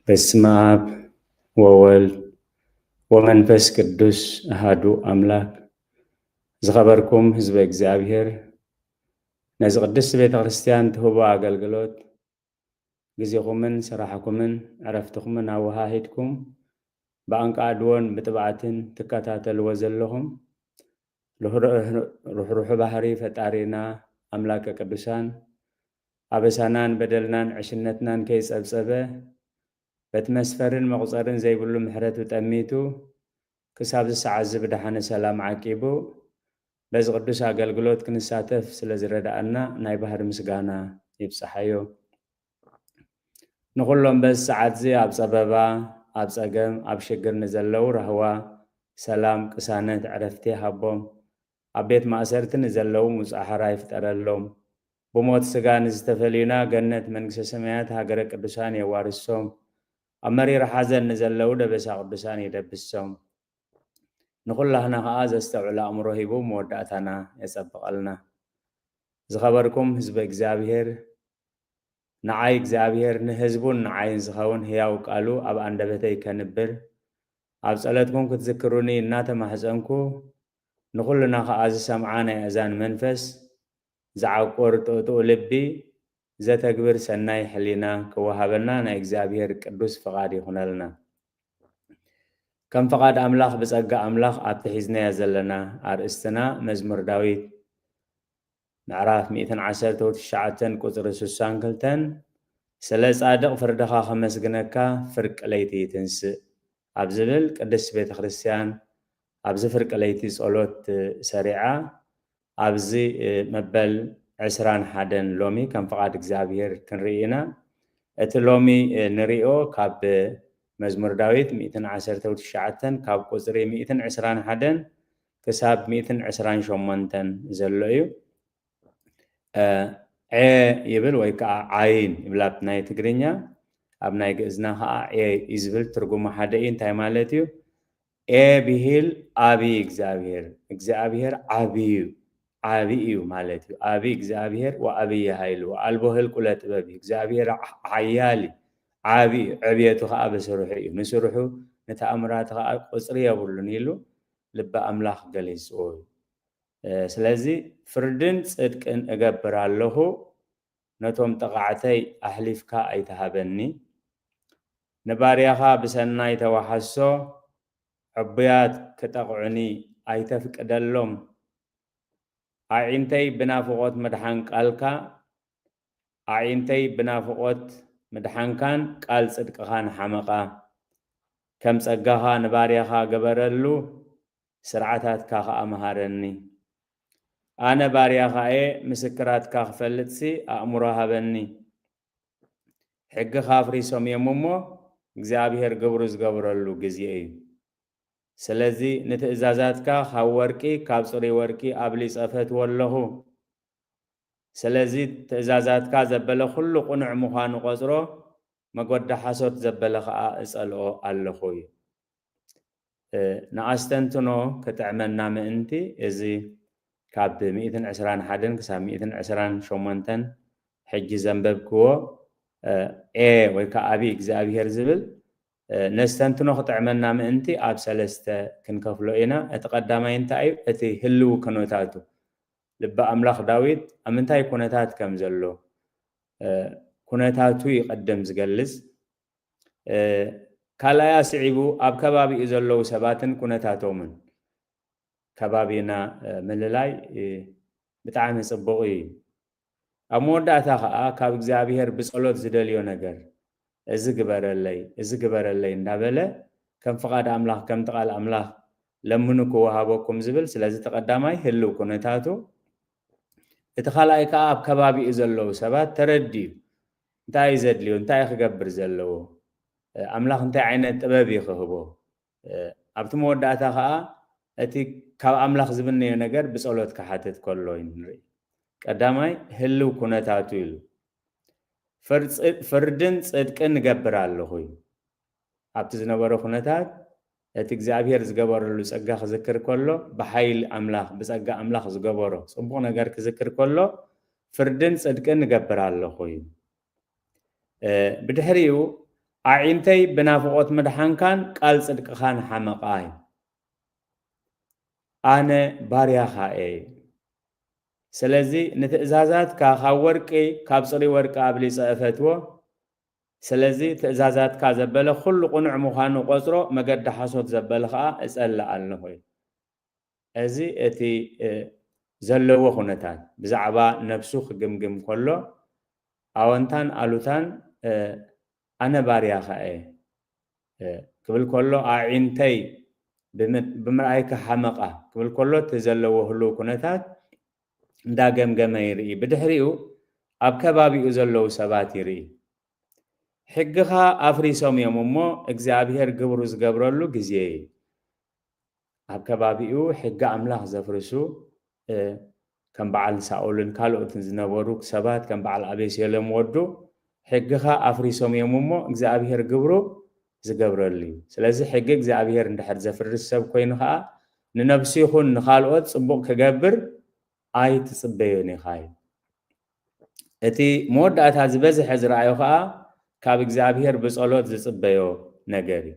በስመ አብ ወወልድ ወመንፈስ ቅዱስ አሃዱ አምላክ። ዝኸበርኩም ህዝበ እግዚኣብሔር፣ ነዚ ቅድስቲ ቤተ ክርስቲያን ትህቦ ኣገልግሎት ግዜኹምን ስራሕኩምን ዕረፍትኹምን ኣወሃሂድኩም ብኣንቃዕድዎን ብጥብዓትን ትከታተልዎ ዘለኹም ርሕሩሑ ባህሪ ፈጣሪና ኣምላከ ቅዱሳን ኣበሳናን በደልናን ዕሽነትናን ከይጸብጸበ በቲ መስፈርን መቑጸርን ዘይብሉ ምሕረቱ ጠሚቱ ክሳብ እዚ ሰዓት እዚ ብደሓነ ሰላም ዓቂቡ በዚ ቅዱስ ኣገልግሎት ክንሳተፍ ስለ ዝረድኣና ናይ ባህሪ ምስጋና ይብጽሓዮ። ንኹሎም በዚ ሰዓት እዚ ኣብ ጸበባ፣ ኣብ ጸገም፣ ኣብ ሽግር ንዘለዉ ራህዋ፣ ሰላም፣ ቅሳነት፣ ዕረፍቲ ይሃቦም። ኣብ ቤት ማእሰርቲ ንዘለዉ ሙጽዓ ሕራ ይፍጠረሎም። ብሞት ስጋ ንዝተፈልዩና ገነት መንግስተ ሰማያት ሃገረ ቅዱሳን የዋርሶም። ኣብ መሪር ሓዘን ንዘለዉ ደበሳ ቅዱሳን ይደብሶም። ንኹላህና ኸኣ ዘስተውዕል ኣእምሮ ሂቡ መወዳእታና የጸብቐልና። ዝኸበርኩም ህዝበ እግዚኣብሔር፣ ንዓይ እግዚኣብሔር ንህዝቡን ንዓይን ዝኸውን ህያው ቃሉ ኣብ ኣንደበተይ ከንብር፣ ኣብ ጸሎትኩም ክትዝክሩኒ እናተማሕጸንኩ፣ ንኹልና ኸኣ ዝሰምዓ ናይ ኣእዛን መንፈስ፣ ዝዓቁር ጥቕጥቑ ልቢ፣ ዘተግብር ሰናይ ሕሊና ክወሃበና ናይ እግዚኣብሔር ቅዱስ ፍቓድ ይኹነልና። ከም ፍቓድ ኣምላኽ ብጸጋ ኣምላኽ ኣብቲ ሒዝናዮ ዘለና ኣርእስትና መዝሙር ዳዊት ምዕራፍ ሚእትን ዓሰርተ ትሽዓተን ቁጽሪ ስሳን ክልተን፣ ስለ ጻድቕ ፍርድኻ ከመስግነካ ፍርቂ ለይቲ ይትንስእ ኣብ ዝብል ቅድስት ቤተ ክርስቲያን ኣብዚ ፍርቂ ለይቲ ጸሎት ሰሪዓ ኣብዚ መበል ዕስራን ሓደን ሎሚ ከም ፍቓድ እግዚኣብሔር ክንርኢ ኢና። እቲ ሎሚ ንሪኦ ካብ መዝሙር ዳዊት ሚእትን ዓሰርተ ትሽዓተን ካብ ቁጽሪ ሚእትን ዕስራን ሓደን ክሳብ ሚእትን ዕስራን ሸሞንተን ዘሎ እዩ። ዔ ይብል ወይ ከዓ ዓይን ይብል ኣብ ናይ ትግርኛ፣ ኣብ ናይ ግእዝና ከዓ ዔ እዩ ዝብል። ትርጉሙ ሓደ እዩ። እንታይ ማለት እዩ? ኤ ብሂል ዓብዪ እግዚኣብሔር፣ እግዚኣብሔር ዓብዪ እዩ፣ ዓብዪ እዩ ማለት እዩ። ዓብዪ እግዚኣብሔር ወዓብዪ ኃይል ወአልቦ ህልቁ ለጥበብ እዩ። እግዚኣብሔር ሓያል እዩ፣ ዓብዪ እዩ። ዕብየቱ ከዓ ብስርሑ እዩ። ንስርሑ ንተኣምራቱ ከዓ ቁፅሪ የብሉን ኢሉ ልበ ኣምላኽ ገሊፅዎ እዩ። ስለዚ ፍርድን ጽድቅን እገብር ኣለኹ፣ ነቶም ጠቓዕተይ ኣሕሊፍካ ኣይትሃበኒ። ንባርያኻ ብሰናይ ተዋሓሶ፣ ዕቡያት ክጠቕዑኒ ኣይተፍቅደሎም። ኣዒንተይ ብናፍቖት ምድሓን ቃልካ፣ ኣዒንተይ ብናፍቖት ምድሓንካን ቃል ጽድቅኻን ሓመቓ። ከም ጸጋኻ ንባርያኻ ግበረሉ፣ ስርዓታትካ ኸኣ መሃረኒ። ኣነ ባርያኻ እየ፣ ምስክራትካ ክፈልጥሲ ኣእምሮ ሃበኒ። ሕግኻ ኣፍሪሶም እዮም እሞ፣ እግዚኣብሔር ግብሩ ዝገብረሉ ግዜ እዩ። ስለዚ ንትእዛዛትካ ካብ ወርቂ፣ ካብ ጽሩይ ወርቂ ኣብሊጸ እፈትዎ ኣለኹ። ስለዚ ትእዛዛትካ ዘበለ ኩሉ ቅኑዕ ምዃኑ ቆጽሮ፣ መጎዳ ሓሶት ዘበለ ኸኣ እጸልኦ ኣለኹ እዩ። ንኣስተንትኖ ክጥዕመና ምእንቲ፣ እዚ ካብ ሚእትን ዕስራን ሓደን ክሳብ ሚእትን ዕስራን ሸሞንተን ሕጂ ዘንበብክዎ ኤ ወይ ከዓ ኣቢ እግዚኣብሔር ዝብል ነስተንትኖ ክጥዕመና ምእንቲ ኣብ ሰለስተ ክንከፍሎ ኢና። እቲ ቀዳማይ እንታይ እዩ? እቲ ህልው ኩነታቱ። ልበ ኣምላኽ ዳዊት ኣብ ምንታይ ኩነታት ከም ዘሎ ኩነታቱ ይቐድም ዝገልጽ። ካልኣይ ኣስዒቡ ኣብ ከባቢኡ ዘለዉ ሰባትን ኩነታቶምን። ከባቢና ምልላይ ብጣዕሚ ጽቡቕ እዩ። ኣብ መወዳእታ ኸኣ ካብ እግዚኣብሔር ብጸሎት ዝደልዮ ነገር፣ "እዚ ግበረለይ፣ እዚ ግበረለይ" እንዳበለ ከም ፍቓድ ኣምላኽ፣ ከምቲ ቃል ኣምላኽ "ለምኑ ክወሃበኩም" ዝብል። ስለዚ እቲ ቀዳማይ ህልው ኩነታቱ፣ እቲ ካልኣይ ከኣ ኣብ ከባቢኡ ዘለዉ ሰባት ተረዲኡ፣ እንታይ እዩ ዘድልዮ፣ እንታይ እዩ ክገብር ዘለዎ፣ ኣምላኽ እንታይ ዓይነት ጥበብ እዩ ክህቦ። ኣብቲ መወዳእታ ከኣ እቲ ካብ ኣምላኽ ዝምነዮ ነገር ብጸሎት ክሓትት ከሎ እዩ ንርኢ። ቀዳማይ ህልው ኩነታቱ ኢሉ፣ "ፍርጽ-፣ ፍርድን ጽድቅን እገብር ኣለኹ" እዩ። ኣብቲ ዝነበረ ኩነታት እቲ እግዚኣብሔር ዝገበረሉ ጸጋ ክዝክር ከሎ፣ ብሓይሊ ኣምላኽ፣ ብጸጋ ኣምላኽ ዝገበሮ ጽቡቕ ነገር ክዝክር ከሎ፣ "ፍርድን ጽድቅን እገብር ኣለኹ" እዩ። እ፣ ብድሕሪኡ ኣዒንተይ ብናፍቖት ምድሓንካን ቃል ጽድቅኻን ሓመቓ እዩ። ኣነ ባርያኻ እየ። ስለዚ ንትእዛዛትካ ካብ ወርቂ፣ ካብ ጽሩይ ወርቂ ኣብሊጸ እፈትዎ። ስለዚ ትእዛዛትካ ዘበለ ኩሉ ቅኑዕ ምዃኑ ቆጽሮ፣ መገዲ ሓሶት ዘበለ ኸኣ እጸልእ ኣለኹ። እዚ እቲ፣ እ፣ ዘለዎ ኩነታት ብዛዕባ ነብሱ ክግምግም ከሎ፣ ኣወንታን ኣሉታን፣ እ፣ ኣነ ባርያኻ እየ፣ እ፣ ክብል ከሎ፣ ኣዒንተይ ብም-፣ ብምርኣይካ ሓመቓ ክብል ከሎ፣ እቲ ዘለዎ ህሉው ኩነታት እንዳገምገመ ይርኢ። ብድሕሪኡ ኣብ ከባቢኡ ዘለዉ ሰባት ይርኢ። ሕግኻ ኣፍሪሶም እዮም እሞ፣ እግዚኣብሄር ግብሩ ዝገብረሉ ግዜ እዩ። ኣብ ከባቢኡ ሕጊ ኣምላኽ ዘፍርሱ፣ እ፣ ከም በዓል ሳኦልን ካልኦትን ዝነበሩ ሰባት፣ ከም በዓል ኣቤሴሎም ወዱ፣ ሕግኻ ኣፍሪሶም እዮም እሞ፣ እግዚኣብሄር ግብሩ ዝገብረሉ እዩ። ስለዚ ሕጊ እግዚኣብሄር እንድሕር ዘፍርስ ሰብ ኮይኑ ኸኣ፣ ንነብሱ ይኹን ንኻልኦት ጽቡቕ ክገብር ኣይትጽበዮን ኢኻ እዩ። እቲ መወዳእታ ዝበዝሐ ዝረኣዮ ኸኣ፣ ካብ እግዚኣብሄር ብጸሎት ዝጽበዮ ነገር እዩ።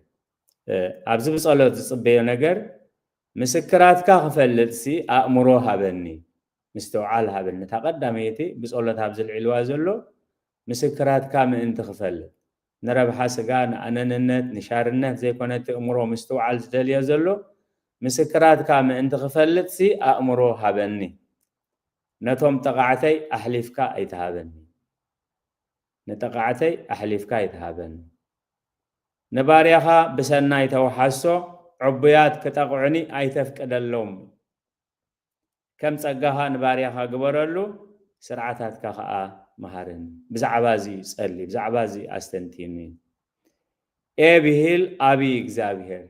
እ፣ ኣብዚ ብጸሎት ዝጽበዮ ነገር፣ "ምስክራትካ ክፈልጥሲ ኣእምሮ ሃበኒ፣ ምስትውዓል ሃበኒ።" እታ ቀዳመይቲ ብጸሎት ኣብ ዝልዒልዋ ዘሎ፣ "ምስክራትካ ምእንቲ ክፈልጥ፣ ንረብሓ ስጋ፣ ንኣነንነት፣ ንሻርነት ዘይኮነ እቲ እምሮ ምስትውዓል ዝደልዮ ዘሎ፣ ምስክራትካ ምእንቲ ክፈልጥሲ ኣእምሮ ሃበኒ። ነቶም ጠቓዕተይ ኣሕሊፍካ ኣይትሃበኒ፣ ንጠቓዕተይ ኣሕሊፍካ ኣይትሃበኒ። ንባርያኻ ብሰናይ ተውሓሶ፣ ዕቡያት ክጠቕዑኒ ኣይተፍቅደሎም። ከም ጸጋኻ ንባርያኻ ግበረሉ፣ ስርዓታትካ ኸኣ መሃረኒ።" ብዛዕባ እዚ ጸሊ፣ ብዛዕባ እዚ ኣስተንትኒ። ኤ ብሂል ኣቢ እግዚኣብሄር።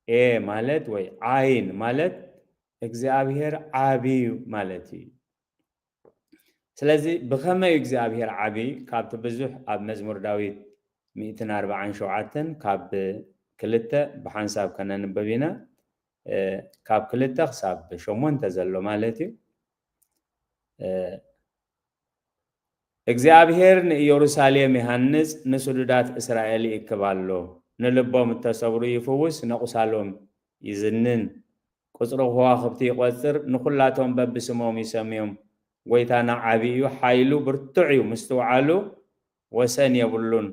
ኤ ማለት ወይ ዓይን ማለት እግዚኣብሄር ዓቢ እዩ ማለት እዩ። ስለዚ ብኸመይ እግዚኣብሄር ዓቢ? ካብቲ ብዙሕ ኣብ መዝሙር ዳዊት ሚእትን ኣርባዓን ሸውዓተን ካብ ክልተ ብሓንሳብ ከነንበብ ኢና። እ፣ ካብ ክልተ ክሳብ ሸሞንተ ዘሎ ማለት እዩ። እ፣ እግዚኣብሄር ንኢየሩሳሌም ይሃንጽ፣ ንስዱዳት እስራኤል ይእክብ ኣሎ። ንልቦም እተሰብሩ ይፍውስ፣ ነቑሳሎም ይዝንን። ቁጽሪ ከዋኽብቲ ይቖጽር፣ ንኹላቶም በብስሞም ይሰምዮም። ጐይታና ዓቢ እዩ፣ ሓይሉ ብርቱዕ እዩ፣ ምስትውዓሉ ወሰን የብሉን።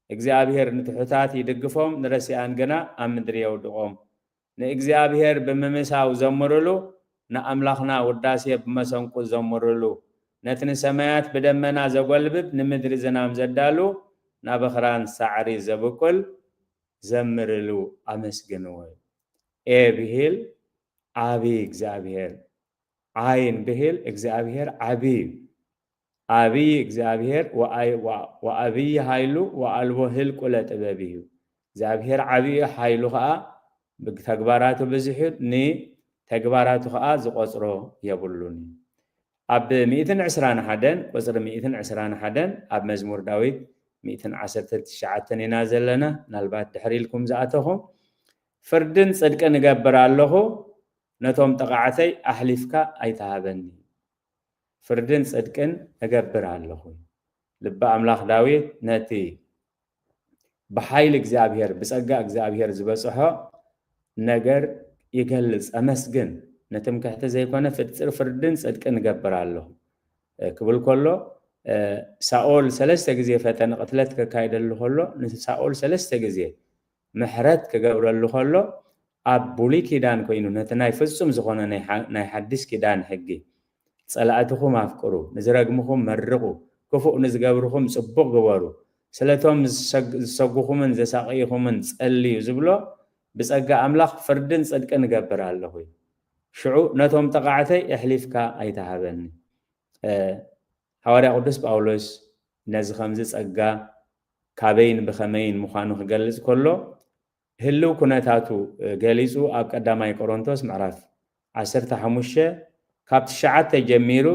እግዚኣብሄር ንትሑታት ይድግፎም፣ ንረሲኣን ግና ኣብ ምድሪ የውድቖም። ንእግዚኣብሄር ብምምሳው ዘምርሉ፣ ንኣምላኽና ውዳሴ ብመሰንቁ ዘምርሉ። ነቲ ንሰማያት ብደመና ዘጎልብብ፣ ንምድሪ ዝናም ዘዳሉ፣ ናብ ኣኽራን ሳዕሪ ዘብቁል ዘምርሉ፣ ኣመስግንዎ። ኤ ብሂል ዓቢ እግዚኣብሄር፣ ዓይን ብሂል እግዚኣብሄር ዓቢ እዩ። ዓቢ እግዚኣብሄር ወኣይ-፣ ወ-፣ ወዓቢ ሓይሉ ወኣልቦ ህልቁለ ጥበብ እዩ። እግዚኣብሄር ዓቢ እዩ፣ ሓይሉ ኸኣ ብተግባራቱ ብዙሕ እዩ፣ ንተግባራቱ ኸኣ ዝቖጽሮ የብሉን እዩ። ኣብ ሚእትን ዕስራን ሓደን፣ ቁጽሪ ሚእትን ዕስራን ሓደን፣ ኣብ መዝሙር ዳዊት ሚእትን ዓሰርተ ትሽዓተን ኢና ዘለና። ምናልባት ድሕር ኢልኩም ዝኣተኹም፣ "ፍርድን ጽድቅን እገብር ኣለኹ፣ ነቶም ጠቓዕተይ ኣሕሊፍካ ኣይትሃበኒ። ፍርድን ጽድቅን እገብር ኣለኹ።" ልቢ ኣምላኽ ዳዊት ነቲ ብሓይሊ እግዚኣብሄር፣ ብጸጋ እግዚኣብሄር ዝበጽሖ ነገር ይገልጽ። "ኣመስግን፣ ንትምክሕቲ ዘይኮነ ፍጽር ፍርድን ጽድቅን እገብር ኣለኹ" ክብል ከሎ፣ ሳኦል ሰለስተ ግዜ ፈተነ ቅትለት ከካይደሉ ከሎ፣ ንሳኦል ሰለስተ ግዜ ምሕረት ክገብረሉ ከሎ፣ ኣብ ብሉይ ኪዳን ኮይኑ፣ ነቲ ናይ ፍጹም ዝኾነ ናይ ሓ-፣ ናይ ሓድሽ ኪዳን ሕጊ፣ "ጸላእትኹም ኣፍቅሩ፣ ንዝረግምኹም መርቑ፣ ክፉእ ንዝገብርኹም ጽቡቕ ግበሩ፣ ስለቶም ዝሰግ-፣ ዝሰጉኹምን ዘሳቕይኹምን ጸልዩ" ዝብሎ፣ ብጸጋ ኣምላኽ ፍርድን ጽድቅን እገብር ኣለኹ እዩ። ሽዑ ነቶም ጠቓዕተይ ኣሕሊፍካ ኣይትሃበኒ። እ፣ ሃዋርያ ቅዱስ ጳውሎስ ነዚ ከምዚ ጸጋ ካበይን ብኸመይን ምዃኑ ክገልጽ ከሎ፣ ህልው ኩነታቱ፣ እ፣ ገሊጹ ኣብ ቀዳማይ ቆሮንቶስ ምዕራፍ ዓሰርተ ሓሙሽተ ካብ ትሽዓተ ጀሚሩ፣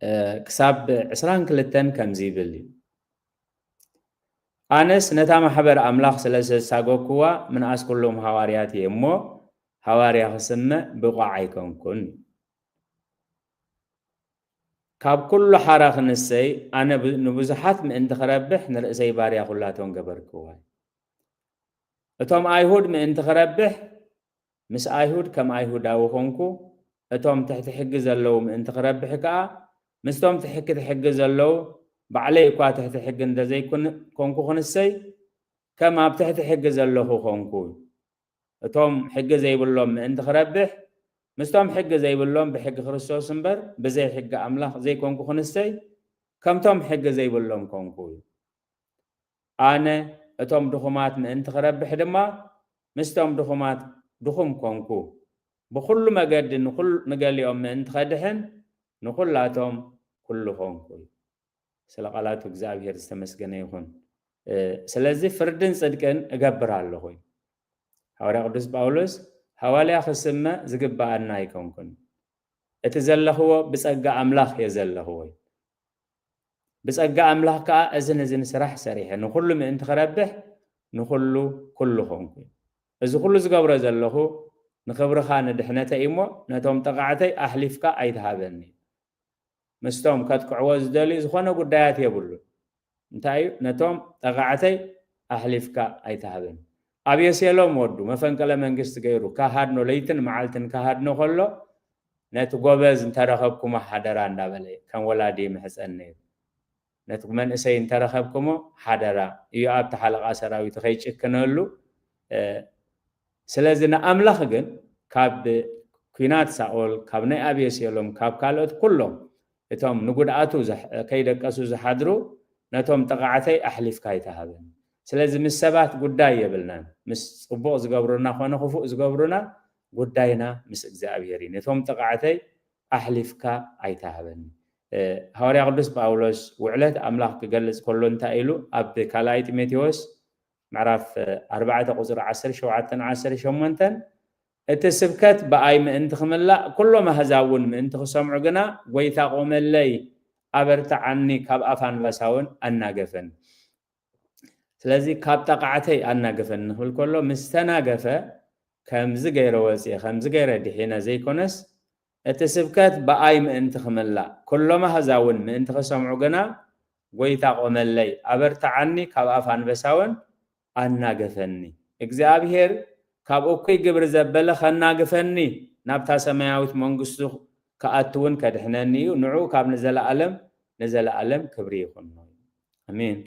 እ፣ ክሳብ ዕስራን ክልተን ከምዚ ይብል እዩ። "ኣነስ ነታ ማሕበር ኣምላኽ ስለ ዘሳጎግኩዋ ምንኣስ ኩሎም ሃዋርያት እየ እሞ፣ ሃዋርያ ክስመ ብቑዕ ኣይኮንኩን። ካብ ኩሉ ሓራ ክንሰይ ኣነ ብ-፣ ንብዙሓት ምእንቲ ክረብሕ ንርእሰይ ባርያ ኩላቶም ገበርክዋ። እቶም ኣይሁድ ምእንቲ ክረብሕ ምስ ኣይሁድ ከም ኣይሁዳዊ ኮንኩ፣ እቶም ትሕቲ ሕጊ ዘለዉ ምእንቲ ክረብሕ ከኣ ምስቶም ትሕቲ ሕጊ ዘለዉ፣ ባዕለይ እኳ ትሕቲ ሕጊ እንተዘይኮንኩ ክንሰይ ከም ኣብ ትሕቲ ሕጊ ዘለኹ ኮንኩ። እቶም ሕጊ ዘይብሎም ምእንቲ ክረብሕ ምስቶም ሕጊ ዘይብሎም ብሕጊ ክርስቶስ እምበር ብዘይ ሕጊ ኣምላኽ ዘይኮንኩ ክንሰይ ከምቶም ሕጊ ዘይብሎም ኮንኩ። ኣነ እቶም ድኹማት ምእንቲ ክረብሕ ድማ ምስቶም ድኹማት ድኹም ኮንኩ። ብኹሉ መገዲ ንኹል-፣ ንገሊኦም ምእንቲ ከድሕን ንኹላቶም ኩሉ ኮንኩ። ስለ ቃላቱ እግዚኣብሔር ዝተመስገነ ይኹን። እ፣ ስለዚ ፍርድን ጽድቅን እገብር ኣለኹ። ሃዋርያ ቅዱስ ጳውሎስ ሃዋልያ ክስመ ዝግብኣና ኣይኮንኩን። እቲ ዘለኽዎ ብጸጋ ኣምላኽ እየ ዘለኽዎ። ብጸጋ ኣምላኽ ከኣ እዝን እዝን ስራሕ ሰሪሐ ንኹሉ ምእንቲ ክረብሕ ንኹሉ ኩሉ ኮንኩ። እዚ ኩሉ ዝገብሮ ዘለኹ ንኽብርኻ ንድሕነተይ እሞ ነቶም ጠቓዕተይ ኣሕሊፍካ ኣይትሃበኒ። ምስቶም ከጥቅዕዎ ዝደልዩ ዝኾነ ጉዳያት የብሉን። እንታይ እዩ? ነቶም ጠቓዕተይ ኣሕሊፍካ ኣይትሃበኒ። ኣቤሴሎም ወዱ መፈንቅለ መንግስቲ ገይሩ ካሃድኖ ለይትን መዓልትን ካሃድኖ ከሎ ነቲ ጎበዝ እንተረኸብኩሞ ሓደራ እንዳበለ ከም ወላዲ ይምሕጸን ነይሩ። ነቲ መንእሰይ እንተረኸብኩሞ ሓደራ ኢዮኣብ ተሓለቓ ሰራዊት ከይጭክነሉ። እ፣ ስለዚ ንኣምላኽ ግን ካብ ኲናት ሳኦል፣ ካብ ናይ ኣቤሴሎም፣ ካብ ካልኦት ኩሎም እቶም ንጉድኣቱ ዝሕ-፣ ከይደቀሱ ዝሓድሩ ነቶም ጠቓዕተይ ኣሕሊፍካ ኣይትሃበኒ። ስለዚ ምስ ሰባት ጉዳይ የብልናን። ምስ ጽቡቕ ዝገብሩና ኮነ ክፉእ ዝገብሩና ጉዳይና ምስ እግዚኣብሔር እዩ። ነቶም ጠቓዕተይ ኣሕሊፍካ ኣይትሃበኒ። እ፣ ሃዋርያ ቅዱስ ጳውሎስ ውዕለት ኣምላኽ ክገልጽ ከሎ እንታይ ኢሉ? ኣብ ካልኣይ ጢሞቴዎስ ምዕራፍ፣ እ፣ ኣርባዕተ ቁጽሪ ዓሰርተ ሸውዓተን ዓሰርተ ሸሞንተን፣ "እቲ ስብከት ብኣይ ምእንቲ ክምላእ፣ ኩሎም ኣህዛብ እውን ምእንቲ ክሰምዑ ግና፣ ጐይታ ቆመለይ፣ ኣበርትዓኒ፣ ካብ ኣፍ ኣንበሳ እውን ኣናገፈኒ።" ስለዚ ካብ ጠቓዕተይ ኣናገፈኒ ክብል ከሎ፣ ምስ ተናገፈ፣ ከምዚ ገይረ ወፅየ፣ ከምዚ ገይረ ድሒነ ዘይኮነስ፣ እቲ ስብከት ብኣይ ምእንቲ ክምላእ፣ ኩሎም ኣህዛብ እውን ምእንቲ ክሰምዑ ግና፣ ጐይታ ቆመለይ፣ ኣበርትዓኒ፣ ካብ ኣፍ ኣንበሳ እውን ኣናገፈኒ። እግዚኣብሔር ካብ እኩይ ግብሪ ዘበለ ከናግፈኒ፣ ናብታ ሰማያዊት መንግስቱ ክኣቱ እውን ከድሕነኒ እዩ። ንዑ ካብ ንዘለኣለም ንዘለኣለም ክብሪ ይኹኖ። ኣሜን።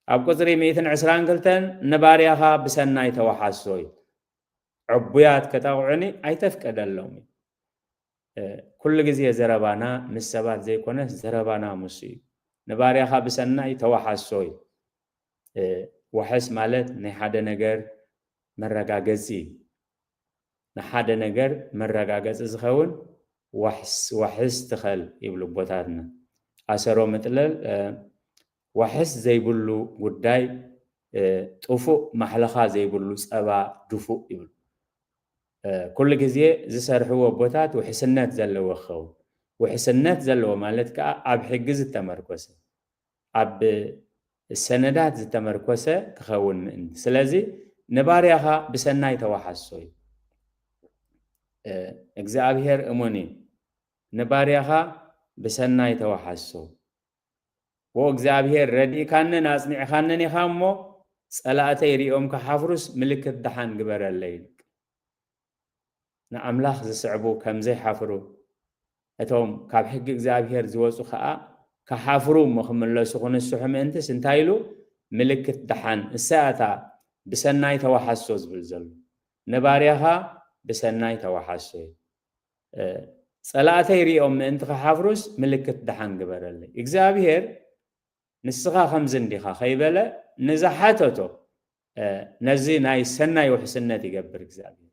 ኣብ ቁጽሪ ሚእትን ዕስራን ክልተን፣ "ንባርያኻ ብሰናይ ተወሓሶ" እዩ። ዕቡያት ከጣቕዑኒ ኣይተፍቀደሎም እዩ። እ፣ ኩሉ ግዜ ዘረባና ምስ ሰባት ዘይኮነስ ዘረባና ምስ እዩ። "ንባርያኻ ብሰናይ ተወሓሶ" እዩ። እ፣ ዋሕስ ማለት ናይ ሓደ ነገር መረጋገጺ እዩ። ንሓደ ነገር መረጋገጺ ዝኸውን ዋሕስ፣ ዋሕስ ትኸል ይብሉ ኣቦታትና። ኣሰሮ ምጥለል፣ እ፣ ዋሕስ ዘይብሉ ጉዳይ፣ እ፣ ጥፉእ፣ ማሕለኻ ዘይብሉ ጸባ ድፉእ ይብሉ። እ፣ ኩሉ ግዜ ዝሰርሕዎ ኣቦታት ውሕስነት ዘለዎ ክኸውን። ውሕስነት ዘለዎ ማለት ከኣ ኣብ ሕጊ ዝተመርኮሰ፣ ኣብ ሰነዳት ዝተመርኮሰ ክኸውን ምእንቲ። ስለዚ ንባርያኻ ብሰናይ ተወሓሶ እዩ። እ፣ እግዚኣብሔር እሙን እዩ። ንባርያኻ ብሰናይ ተወሓሶ። "ወ እግዚኣብሔር ረዲእካንን ኣጽኒዕካንን ኢኻ እሞ፣ ጸላእተይ ሪኦም ክሓፍሩስ ምልክት ደሓን ግበረለይ" ኢሉ። ንኣምላኽ ዝስዕቡ ከም ዘይሓፍሩ፣ እቶም ካብ ሕጊ እግዚኣብሔር ዝወጹ ኸኣ ክሓፍሩ እሞ ክምለሱ ክንስሑ ምእንትስ እንታይ ኢሉ? ምልክት ደሓን፣ እሳ እያ እታ ብሰናይ ተወሓሶ ዝብል ዘሎ። ንባርያኻ ብሰናይ ተወሓሶ እዩ። እ፣ ጸላእተይ ሪኦም ምእንቲ ክሓፍሩስ ምልክት ደሓን ግበረለይ። እግዚኣብሔር ንስኻ ከምዚ እንዲኻ ከይበለ ንዝሓተቶ፣ እ፣ ነዚ ናይ ሰናይ ውሕስነት ይገብር እግዚኣብሔር።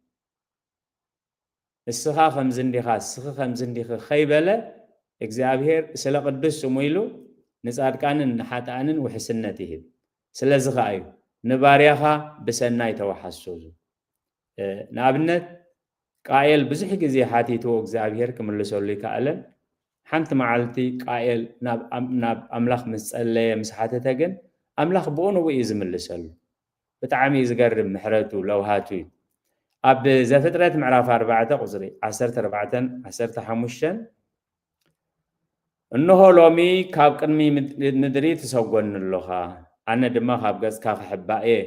ንስኻ ከምዚ እንዲኻ፣ ንስኺ ከምዚ እንዲኺ ከይበለ እግዚኣብሔር ስለ ቅዱስ ስሙ ኢሉ ንጻድቃንን ንሓጥኣንን ውሕስነት ይህብ። ስለዚ ኸኣ እዩ ንባርያኻ ብሰናይ ተወሓሶ ዝብል። እ፣ ንኣብነት ቃኤል ብዙሕ ግዜ ሓቲትዎ እግዚኣብሔር ክምልሰሉ ይከኣለን። ሓንቲ መዓልቲ ቃኤል ናብ ኣም-፣ ናብ ኣምላኽ ምስ ጸለየ፣ ምስ ሓተተ ግን ኣምላኽ ብኡ ንብኡ እዩ ዝምልሰሉ። ብጣዕሚ እዩ ዝገርም ምሕረቱ፣ ለውሃቱ እዩ። ኣብ ዘፍጥረት ምዕራፍ ኣርባዕተ ቁጽሪ ዓሰርተ ኣርባዕተን ዓሰርተ ሓሙሽተን፣ እንሆ ሎሚ ካብ ቅድሚ ምድ-፣ ምድሪ ትሰጎኒ ኣሎኻ፣ ኣነ ድማ ካብ ገጽካ ክሕባእ እየ።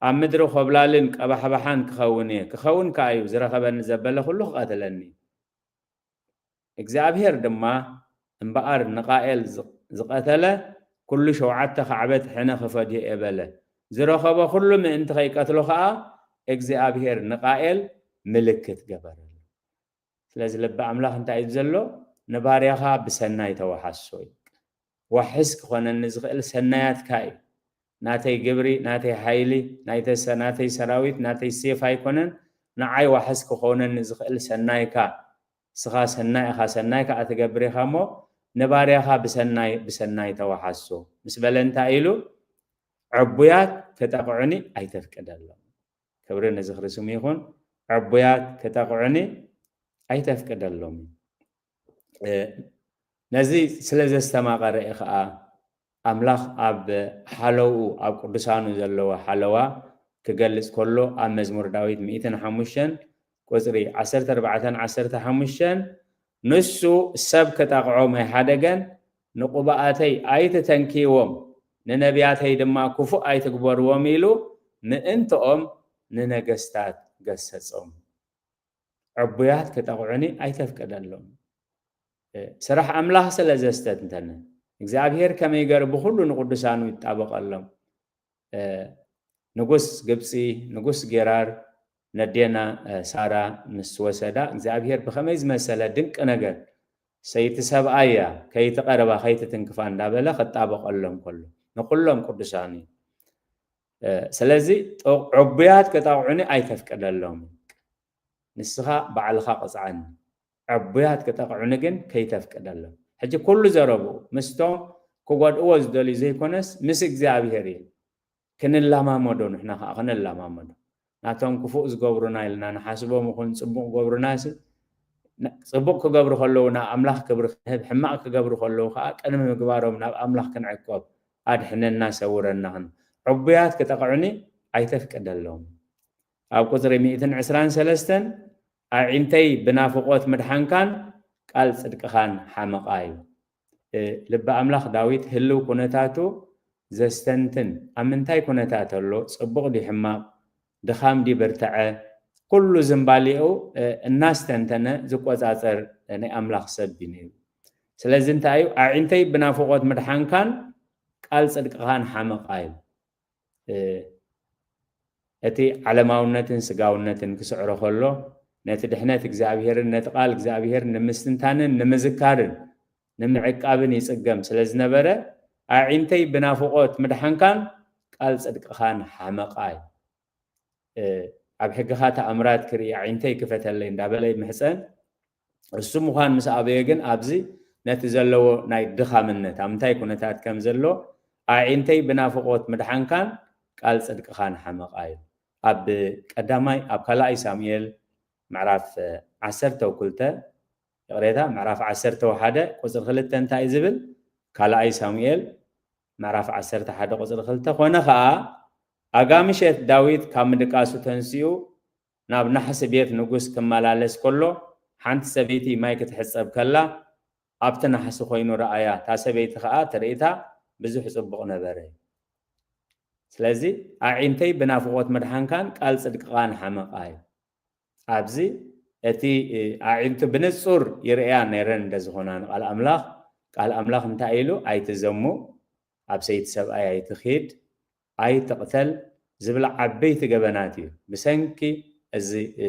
ኣብ ምድሪ ኾብላልን ቀባሕባሓን ክኸውን እየ። ክኸውን ከኣ እዩ፣ ዝረኸበኒ ዘበለ ኩሉ ክቐትለኒ። እግዚኣብሄር ድማ እምበኣር ንቃኤል ዝ-፣ ዝቐተለ ኩሉ ሸውዓተ ካዕበት ሕነ ክፈድዮ እየ በለ። ዝረኸቦ ኩሉ ምእንቲ ከይቀትሎ ከኣ እግዚኣብሄር ንቃኤል ምልክት ገበረሉ። ስለዚ ልቢ ኣምላኽ እንታይ እዩ ዘሎ? ንባርያኻ ብሰናይ ተወሓሶ እዩ። ዋሕስ ክኾነኒ ዝኽእል ሰናያትካ እዩ። ናተይ ግብሪ፣ ናተይ ሓይሊ፣ ናይተ-፣ ናተይ ሰራዊት፣ ናተይ ሴፍ ኣይኮነን። ንዓይ ዋሕስ ክኾነኒ ዝኽእል ሰናይካ። ንስኻ ሰናይ ኢኻ፣ ሰናይ ከኣ ትገብር ኢኻ እሞ ንባርያኻ ብሰናይ፣ ብሰናይ ተወሓሶ ምስ በለ እንታይ ኢሉ? ዕቡያት ክጠቕዑኒ ኣይተፍቅደሎም። ክብሪ ንዝኽሪ ስሙ ይኹን። ዕቡያት ክጠቕዑኒ ኣይተፍቅደሎም። እ፣ ነዚ ስለ ዘስተማቐረ እዩ ኸኣ ኣምላኽ ኣብ ሓለውኡ፣ ኣብ ቅዱሳኑ ዘለዎ ሓለዋ ክገልጽ ከሎ ኣብ መዝሙር ዳዊት ሚእትን ሓሙሽተን ቁጽሪ ዓሰርተ ኣርባዕተን ዓሰርተ ሓሙሽተን፣ ንሱ ሰብ ክጠቕዖም ኣይሓደገን፣ ንቕቡኣተይ ኣይትተንክይዎም፣ ንነቢያተይ ድማ ክፉእ ኣይትግበርዎም ኢሉ ምእንትኦም ንነገስታት ገሰጾም። ዕቡያት ክጠቕዑኒ ኣይተፍቅደሎም። እ፣ ስራሕ ኣምላኽ ስለ ዘስተንተነ፣ እግዚኣብሄር ከመይ ገይሩ ብኹሉ ንቅዱሳኑ ይጣበቐሎም። እ፣ ንጉስ ግብጺ፣ ንጉስ ጌራር ነዴና፣ እ፣ ሳራ ምስ ወሰዳ፣ እግዚኣብሄር ብኸመይ ዝመሰለ ድንቂ ነገር፣ ሰይቲ ሰብኣያ፣ ከይትቐርባ፣ ከይትትንክፋ እንዳበለ ክጣበቐሎም ከሎ፣ ንኩሎም ቅዱሳን እዩ። እ፣ ስለዚ፣ ጥ-፣ ዕቡያት ክጠቕዑኒ ኣይተፍቅደሎም። ንስኻ ባዕልኻ ቅጽዓኒ። ዕቡያት ክጠቕዑኒ ግን ከይተፍቅደሎም። ሕጂ ኩሉ ዘረብኡ ምስቶም ክጎድእዎ ዝደልዩ ዘይኮነስ ምስ እግዚኣብሄር እዩ። ክንለማመዶ፣ ንሕና ከኣ ክንለማመዶ። ናቶም ክፉእ ዝገብሩና ኢልና ንሓስቦም ይኹን ጽቡቕ ክገብሩና ሲ፣ ን-፣ ጽቡቕ ክገብሩ ከለዉ ናብ ኣምላኽ ክብሪ ክንህብ፣ ሕማቕ ክገብሩ ከለዉ ከኣ ቅድሚ ምግባሮም ናብ ኣምላኽ ክንዕቆብ፣ ኣድሕነና ሰውረና ክንብል። ዕቡያት ክጠቕዑኒ ኣይተፍቅደሎም። ኣብ ቁጽሪ ሚእትን ዕስራን ሰለስተን፣ ኣዒንተይ ብናፍቖት ምድሓንካን ቃል ጽድቅኻን ሓመቓ እዩ። እ፣ ልቢ ኣምላኽ ዳዊት ህልው ኩነታቱ ዘስተንትን፣ ኣብ ምንታይ ኩነታት ኣሎ፣ ጽቡቕ ድዩ ሕማቕ፣ ድኻም ድዩ ብርትዐ፣ ኩሉ ዝምባሌኡ፣ እ፣ እናስተንተነ ዝቆጻጸር፣ እ፣ ናይ ኣምላኽ ሰብ እዩ ነይሩ። ስለዚ እንታይ እዩ? ኣዒንተይ ብናፍቖት ምድሓንካን ቃል ጽድቅኻን ሓመቓ እዩ። እ፣ እቲ ዓለማውነትን ስጋውነትን ክስዕሮ ከሎ፣ ነቲ ድሕነት እግዚኣብሄርን ነቲ ቃል እግዚኣብሄር ንምስትንታንን ንምዝካርን ንምዕቃብን ይጽገም ስለ ዝነበረ፣ ኣዒንተይ ብናፍቖት ምድሓንካን ቃል ጽድቅኻን ሓመቓ እዩ። እ፣ ኣብ ሕግኻ ተኣምራት ክርኢ ኣዒንተይ ክፈተለይ እንዳበለ ይምሕጸን። እሱ ምዃን ምስ ኣበየ ግን ኣብዚ ነቲ ዘለዎ ናይ ድኻምነት፣ ኣብ ምንታይ ኩነታት ከም ዘሎ፣ ኣዒንተይ ብናፍቖት ምድሓንካን ቃል ጽድቅኻን ሓመቓ እዩ። ኣብ ቀዳማይ፣ ኣብ ካልኣይ ሳሙኤል ምዕራፍ ዓሰርተ ክልተ፣ ይቕሬታ፣ ምዕራፍ ዓሰርተ ሓደ ቁጽሪ ክልተ እንታይ እዩ ዝብል? ካልኣይ ሳሙኤል ምዕራፍ ዓሰርተ ሓደ ቁጽሪ ክልተ፣ ኮነ ኸኣ ኣጋ ምሸት ዳዊት ካብ ምድቃሱ ተንሲኡ ናብ ናሕሲ ቤት ንጉስ ክመላለስ ከሎ፣ ሓንቲ ሰበይቲ ማይ ክትሕጸብ ከላ ኣብቲ ናሕሲ ኮይኑ ረኣያ። እታ ሰበይቲ ኸኣ ትርኢታ ብዙሕ ጽቡቕ ነበረ። ስለዚ ኣዒንተይ ብናፍቖት ምድሓንካን ቃል ጽድቅኻን ሓመቓ እዩ። ኣብዚ እቲ፣ እ፣ ኣዒንቱ ብንጹር ይርእያ ነይረን እንደ ዝኾና ንቃል ኣምላኽ፣ ቃል ኣምላኽ እንታይ ኢሉ? ኣይትዘሙ፣ ኣብ ሰይቲ ሰብኣይ ኣይትኺድ፣ ኣይትቕተል ዝብላ ዓበይቲ ገበናት እዩ ብሰንኪ እዚ፣ እ፣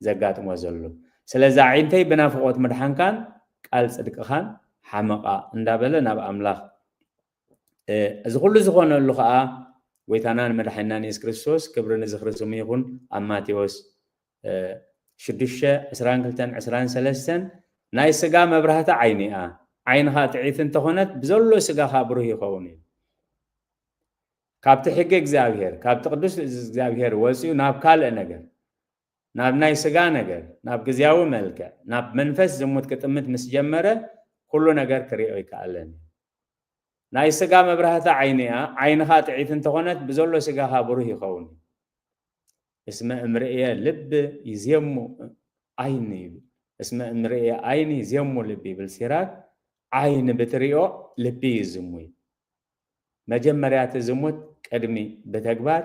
ዘጋጥሞ ዘሎ። ስለዚ ኣዒንተይ ብናፍቖት ምድሓንካን ቃል ጽድቅኻን ሓመቓ እንዳበለ ናብ ኣምላኽ፣ እ፣ እዚ ኩሉ ዝኾነሉ ኸኣ ጎይታናን መድሓኒናን የሱስ ክርስቶስ፣ ክብሪ ንዝኽሪ ስሙ ይኹን፣ ኣብ ማቴዎስ፣ እ፣ ሽዱሽተ ዕስራን ክልተን ዕስራን ሰለስተን፣ ናይ ስጋ መብራህቲ ዓይኒ እያ፣ ዓይንኻ ጥዒት እንተኾነት ብዘሎ ስጋኻ ብሩህ ይኸውን እዩ። ካብቲ ሕጊ እግዚኣብሔር፣ ካብቲ ቅዱስ ትእዛዝ እግዚኣብሔር ወፂኡ ናብ ካልእ ነገር፣ ናብ ናይ ስጋ ነገር፣ ናብ ግዝያዊ መልክዕ፣ ናብ መንፈስ ዝሙት ክጥምት ምስ ጀመረ፣ ኩሉ ነገር ክሪኦ ይከኣለን እዩ። ናይ ስጋ መብራህቲ ዓይኒ እያ፣ ዓይንኻ ጥዒት እንተኾነት ብዘሎ ስጋኻ ብሩህ ይኸውን እዩ። እስመ እምርእየ ልብ ይዜሙ ዓይኒ ይብል። እስመ እምርእየ ዓይኒ ይዜሙ ልብ ይብል ሲራክ። ዓይኒ ብትሪኦ ልቢ ይዝሙ እዩ። መጀመርያ እቲ ዝሙት ቅድሚ ብተግባር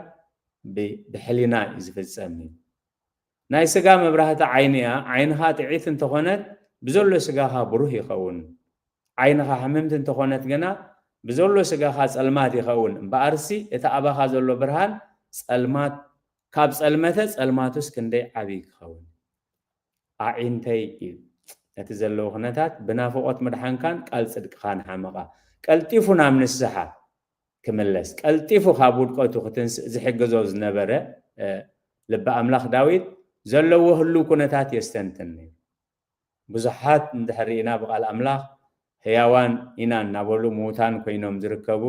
ብ-፣ ብሕሊና እዩ ዝፍጸም እዩ። ናይ ስጋ መብራህቲ ዓይኒ እያ። ዓይንኻ ጥዒት እንተኾነት ብዘሎ ስጋኻ ብሩህ ይኸውን። ዓይንኻ ሕምምቲ እንተኾነት ግና ብዘሎ ስጋኻ ጸልማት ይኸውን። እምበኣርሲ እቲ ኣባኻ ዘሎ ብርሃን ጸልማት፣ ካብ ጸልመተ ጸልማቱስ ክንደይ ዓብዪ ክኸውን። ኣዒንተይ እዩ ነቲ ዘለዎ ኩነታት ብናፍቖት ምድሓንካን ቃል ጽድቅኻን ሓመቓ። ቀልጢፉ ናብ ንስሓ ክምለስ፣ ቀልጢፉ ካብ ውድቀቱ ክትንስእ ዝሕግዞ ዝነበረ፣ እ፣ ልበ ኣምላኽ ዳዊት ዘለዎ ህሉው ኩነታት የስተንትን ነይሩ። ብዙሓት እንድሕር ርኢና ብቓል ኣምላኽ ህያዋን ኢና እናበሉ ምዉታን ኮይኖም ዝርከቡ፣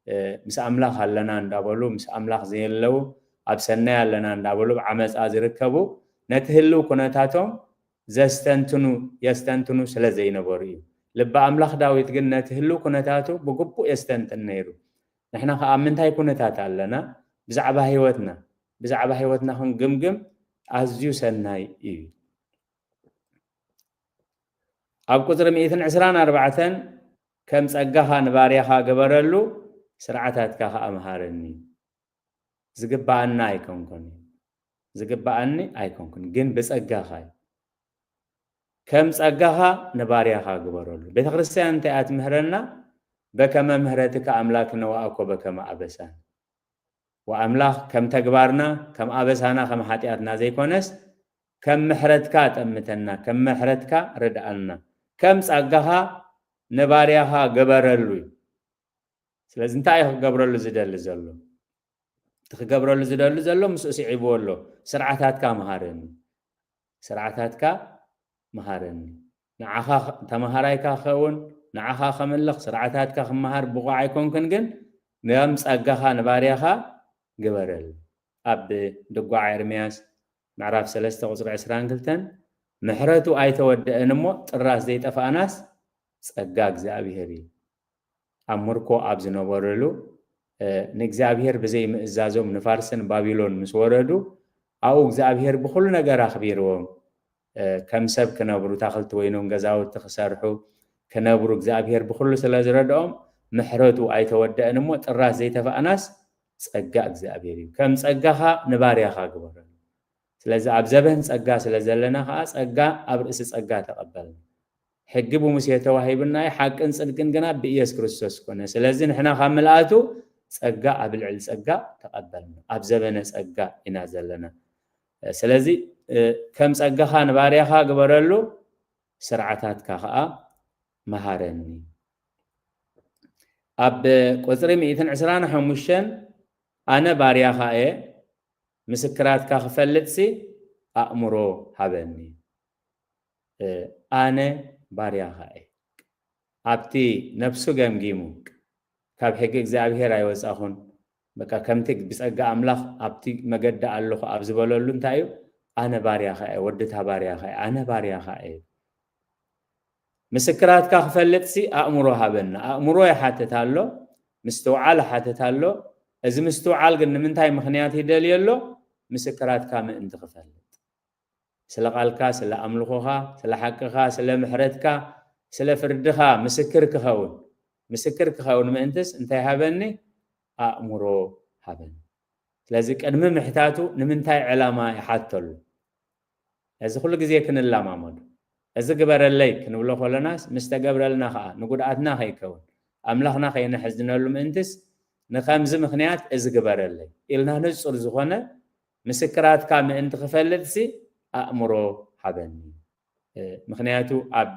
እ፣ ምስ ኣምላኽ ኣለና እንዳበሉ ምስ ኣምላኽ ዘየለዉ፣ ኣብ ሰናይ ኣለና እንዳበሉ ኣብ ዓመጻ ዝርከቡ፣ ነቲ ህልው ኩነታቶም ዘስተንትኑ፣ የስተንትኑ ስለ ዘይነበሩ እዩ። ልበ ኣምላኽ ዳዊት ግን ነቲ ህልው ኩነታቱ ብግቡእ የስተንትን ነይሩ። ንሕና ከኣ ኣብ ምንታይ ኩነታት ኣለና? ብዛዕባ ህይወትና፣ ብዛዕባ ህይወትና ክንግምግም ኣዝዩ ሰናይ እዩ። ኣብ ቁጽሪ ሚእትን ዕስራን ኣርባዕተን፣ ከም ጸጋኻ ንባርያኻ ግበረሉ፣ ስርዓታትካ ኸኣ ምሃረኒ። ዝግብኣና ኣይኮንኩን፣ ዝግብኣኒ ኣይኮንኩን፣ ግን ብጸጋኻ እዩ። ከም ጸጋኻ ንባርያኻ ግበረሉ። ቤተ ክርስቲያን እንታይ እያ ትምህረና? በከመ ምህረትከ ኣምላክነ ወአኮ በከመ አበሳነ። ወኣምላኽ ከም ተግባርና፣ ከም ኣበሳና፣ ከም ሓጢኣትና ዘይኮነስ፣ ከም ምሕረትካ ጠምተና፣ ከም ምሕረትካ ርድኣና፣ ከም ጸጋኻ ንባርያኻ ግበረሉ እዩ። ስለዚ እንታይ እዩ ክገብረሉ ዝደሊ ዘሎ? እቲ ክገብረሉ ዝደሊ ዘሎ ምስኡ ስዒብዎ ኣሎ። ስርዓታትካ መሃረኒ። ስርዓታትካ መሃረኒ። ንዓኻ ኽ-፣ ተመሃራይካ ክኸውን፣ ንዓኻ ከምልኽ፣ ስርዓታትካ ክመሃር ብቑዕ ኣይኮንኩን፣ ግን ከም ጸጋኻ ንባርያኻ ግበረል። ኣብ ድጓ ኤርምያስ ምዕራፍ ሰለስተ ቁጽሪ ዕስራን ክልተን፣ ምሕረቱ ኣይተወደአን እሞ ጥራስ ዘይጠፋእናስ ጸጋ እግዚኣብሔር እዩ። ኣብ ምርኮ ኣብ ዝነበረሉ፣ እ፣ ንእግዚኣብሔር ብዘይምእዛዞም ንፋርስን ባቢሎን ምስ ወረዱ፣ ኣብኡ እግዚኣብሔር ብኹሉ ነገር ኣኽቢርዎም፣ እ፣ ከም ሰብ ክነብሩ፣ ታኽልቲ ወይኖም ገዛውቲ ክሰርሑ፣ ክነብሩ እግዚኣብሔር ብኹሉ ስለ ዝረድኦም፣ ምሕረቱ ኣይተወደአን እሞ ጥራስ ዘይተፋእናስ ጸጋ እግዚኣብሔር እዩ። ከም ጸጋኻ ንባርያኻ ግበረሉ። ስለዚ ኣብ ዘበን ጸጋ ስለ ዘለና ኸኣ ጸጋ ኣብ ርእሲ ጸጋ ተቐበልና። ሕጊ ብሙሴ ተዋሂብና እዩ፣ ሓቅን ጽድቅን ግና ብኢየሱስ ክርስቶስ ኮነ። ስለዚ ንሕና ካብ ምልኣቱ ጸጋ ኣብ ልዕሊ ጸጋ ተቐበልና። ኣብ ዘበነ ጸጋ ኢና ዘለና። ስለዚ፣ እ፣ ከም ጸጋኻ ንባርያኻ ግበረሉ፣ ስርዓታትካ ኸኣ መሃረኒ። ኣብ ቁጽሪ ሚእትን ዕስራን ሓሙሽተን፣ ኣነ ባርያኻ እየ፣ ምስክራትካ ክፈልጥሲ ኣእምሮ ሃበኒ። እ፣ ኣነ ባርያኻ እየ። ኣብቲ ነፍሱ ገምጊሙ፣ ካብ ሕጊ እግዚኣብሔር ኣይወጻኹን፣ በቃ ከምቲ ብጸጋ ኣምላኽ ኣብቲ መገዲ ኣለኹ ኣብ ዝበለሉ እንታይ እዩ? ኣነ ባርያኻ እየ፣ ወድታ ባርያኻ እየ፣ ኣነ ባርያኻ እየ። ምስክራትካ ክፈልጥሲ ኣእምሮ ሃበና። ኣእምሮ ይሓትት ኣሎ፣ ምስትውዓል ይሓትት ኣሎ። እዚ ምስትውዓል ግን ንምንታይ ምኽንያት ይደልዮ ኣሎ? ምስክራትካ ምእንቲ ክፈልጥ። ስለ ቃልካ፣ ስለ ኣምልኾኻ፣ ስለ ሓቅኻ፣ ስለ ምሕረትካ፣ ስለ ፍርድኻ ምስክር ክኸውን፣ ምስክር ክኸውን ምእንትስ እንታይ ሃበኒ? ኣእምሮ ሃበኒ። ስለዚ ቅድሚ ምሕታቱ ንምንታይ ዕላማ ይሓተሉ? እዚ ኩሉ ግዜ ክንለማመዱ። እዚ ግበረለይ ክንብሎ ከለናስ ምስ ተገብረልና ኸኣ ንጉድኣትና ከይከውን፣ ኣምላኽና ከይነሕዝነሉ ምእንትስ ንኸምዚ ምኽንያት እዚ ግበረለይ ኢልና ንጹር ዝኾነ ምስክራትካ ምእንቲ ክፈልጥሲ ኣእምሮ ሃበኒ። እ፣ ምኽንያቱ ኣብ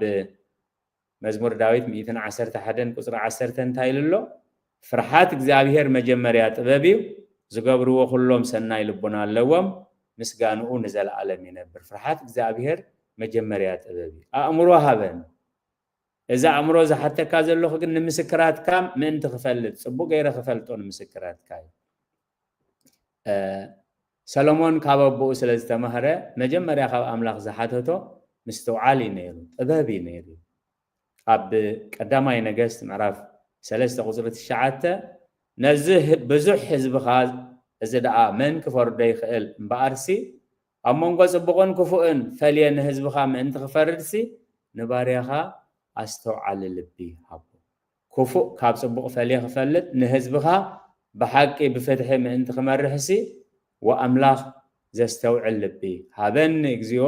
መዝሙር ዳዊት ሚእትን ዓሰርተ ሓደን ቁጽሪ ዓሰርተ እንታይ ኢሉ ኣሎ? "ፍርሓት እግዚኣብሔር መጀመርያ ጥበብ እዩ፣ ዝገብርዎ ኩሎም ሰናይ ልቡና ኣለዎም፣ ምስጋንኡ ንዘለኣለም ይነብር።" ፍርሓት እግዚኣብሔር መጀመርያ ጥበብ እዩ። ኣእምሮ ሃበን። እዚ ኣእምሮ ዝሓተካ ዘለኹ ግን ንምስክራትካ ምእንቲ ክፈልጥ፣ ጽቡቕ ገይረ ክፈልጦ ንምስክራትካ እዩ። እ፣ ሰሎሞን ካብ ኣቦኡ ስለ ዝተማህረ፣ መጀመርያ ካብ ኣምላኽ ዝሓተቶ ምስትውዓል እዩ ነይሩ፣ ጥበብ እዩ ነይሩ። ኣብ ቀዳማይ ነገስት ምዕራፍ ሰለስተ ቁጽሪ ትሽዓተ፣ "ነዚ ህ-፣ ብዙሕ ህዝብኻ፣ እዚ ደኣ መን ክፈርዶ ይኽእል? እምበኣርሲ ኣብ መንጎ ጽቡቕን ክፉእን ፈልየ ንህዝብኻ ምእንቲ ክፈርድሲ ንባርያኻ ኣስተውዓሊ ልቢ ሃቦ። ክፉእ ካብ ጽቡቕ ፈልየ ክፈልጥ፣ ንህዝብኻ ብሓቂ ብፍትሒ ምእንቲ ክመርሕሲ፣ ወኣምላኽ ዘስተውዕል ልቢ ሃበኒ። እግዚኦ፣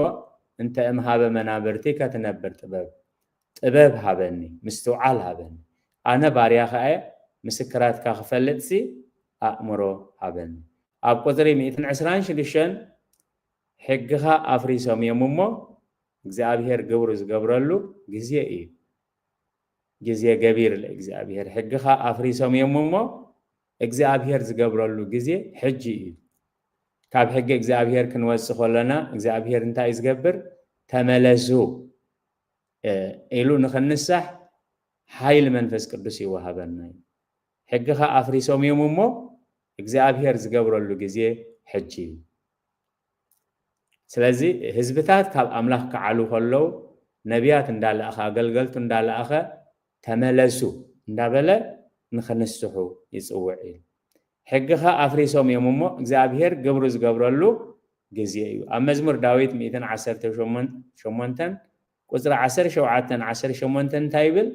እንተ እምሃበ መናብርቲ ከትነብር ጥበብ። ጥበብ ሃበኒ፣ ምስትውዓል ሃበኒ። ኣነ ባርያኻ እየ፣ ምስክራትካ ክፈልጥሲ ኣእምሮ ሃበኒ። ኣብ ቁጽሪ ሚእትን ዕስራን ሽዱሽተን፣ ሕግኻ ኣፍሪሶም እዮም እሞ፣ እግዚኣብሔር ግብሩ ዝገብረሉ ግዜ እዩ። ግዜ ገቢር ለእግዚኣብሔር። ሕግኻ ኣፍሪሶም እዮም እሞ፣ እግዚኣብሔር ዝገብረሉ ግዜ ሕጂ እዩ። ካብ ሕጊ እግዚኣብሔር ክንወጽእ ከለና፣ እግዚኣብሔር እንታይ እዩ ዝገብር? ተመለሱ፣ እ፣ ኢሉ ንኽንሳሕ ሓይሊ መንፈስ ቅዱስ ይወሃበና እዩ። ሕግኻ ኣፍሪሶም እዮም እሞ፣ እግዚኣብሔር ዝገብረሉ ግዜ ሕጂ እዩ። ስለዚ ህዝብታት ካብ ኣምላኽ ክዓሉ ከለዉ፣ ነቢያት እንዳለኣኸ፣ ኣገልገልቱ እንዳለኣኸ፣ "ተመለሱ" እንዳበለ ንኽንስሑ ይጽውዕ እዩ። ሕግኻ ኣፍሪሶም እዮም እሞ፣ እግዚኣብሔር ግብሩ ዝገብረሉ ግዜ እዩ። ኣብ መዝሙር ዳዊት ሚእትን ዓሰርተ ሸሞንተን ቁጽሪ ዓሰርተ ሸውዓተን ዓሰርተ ሸሞንተን እንታይ ይብል?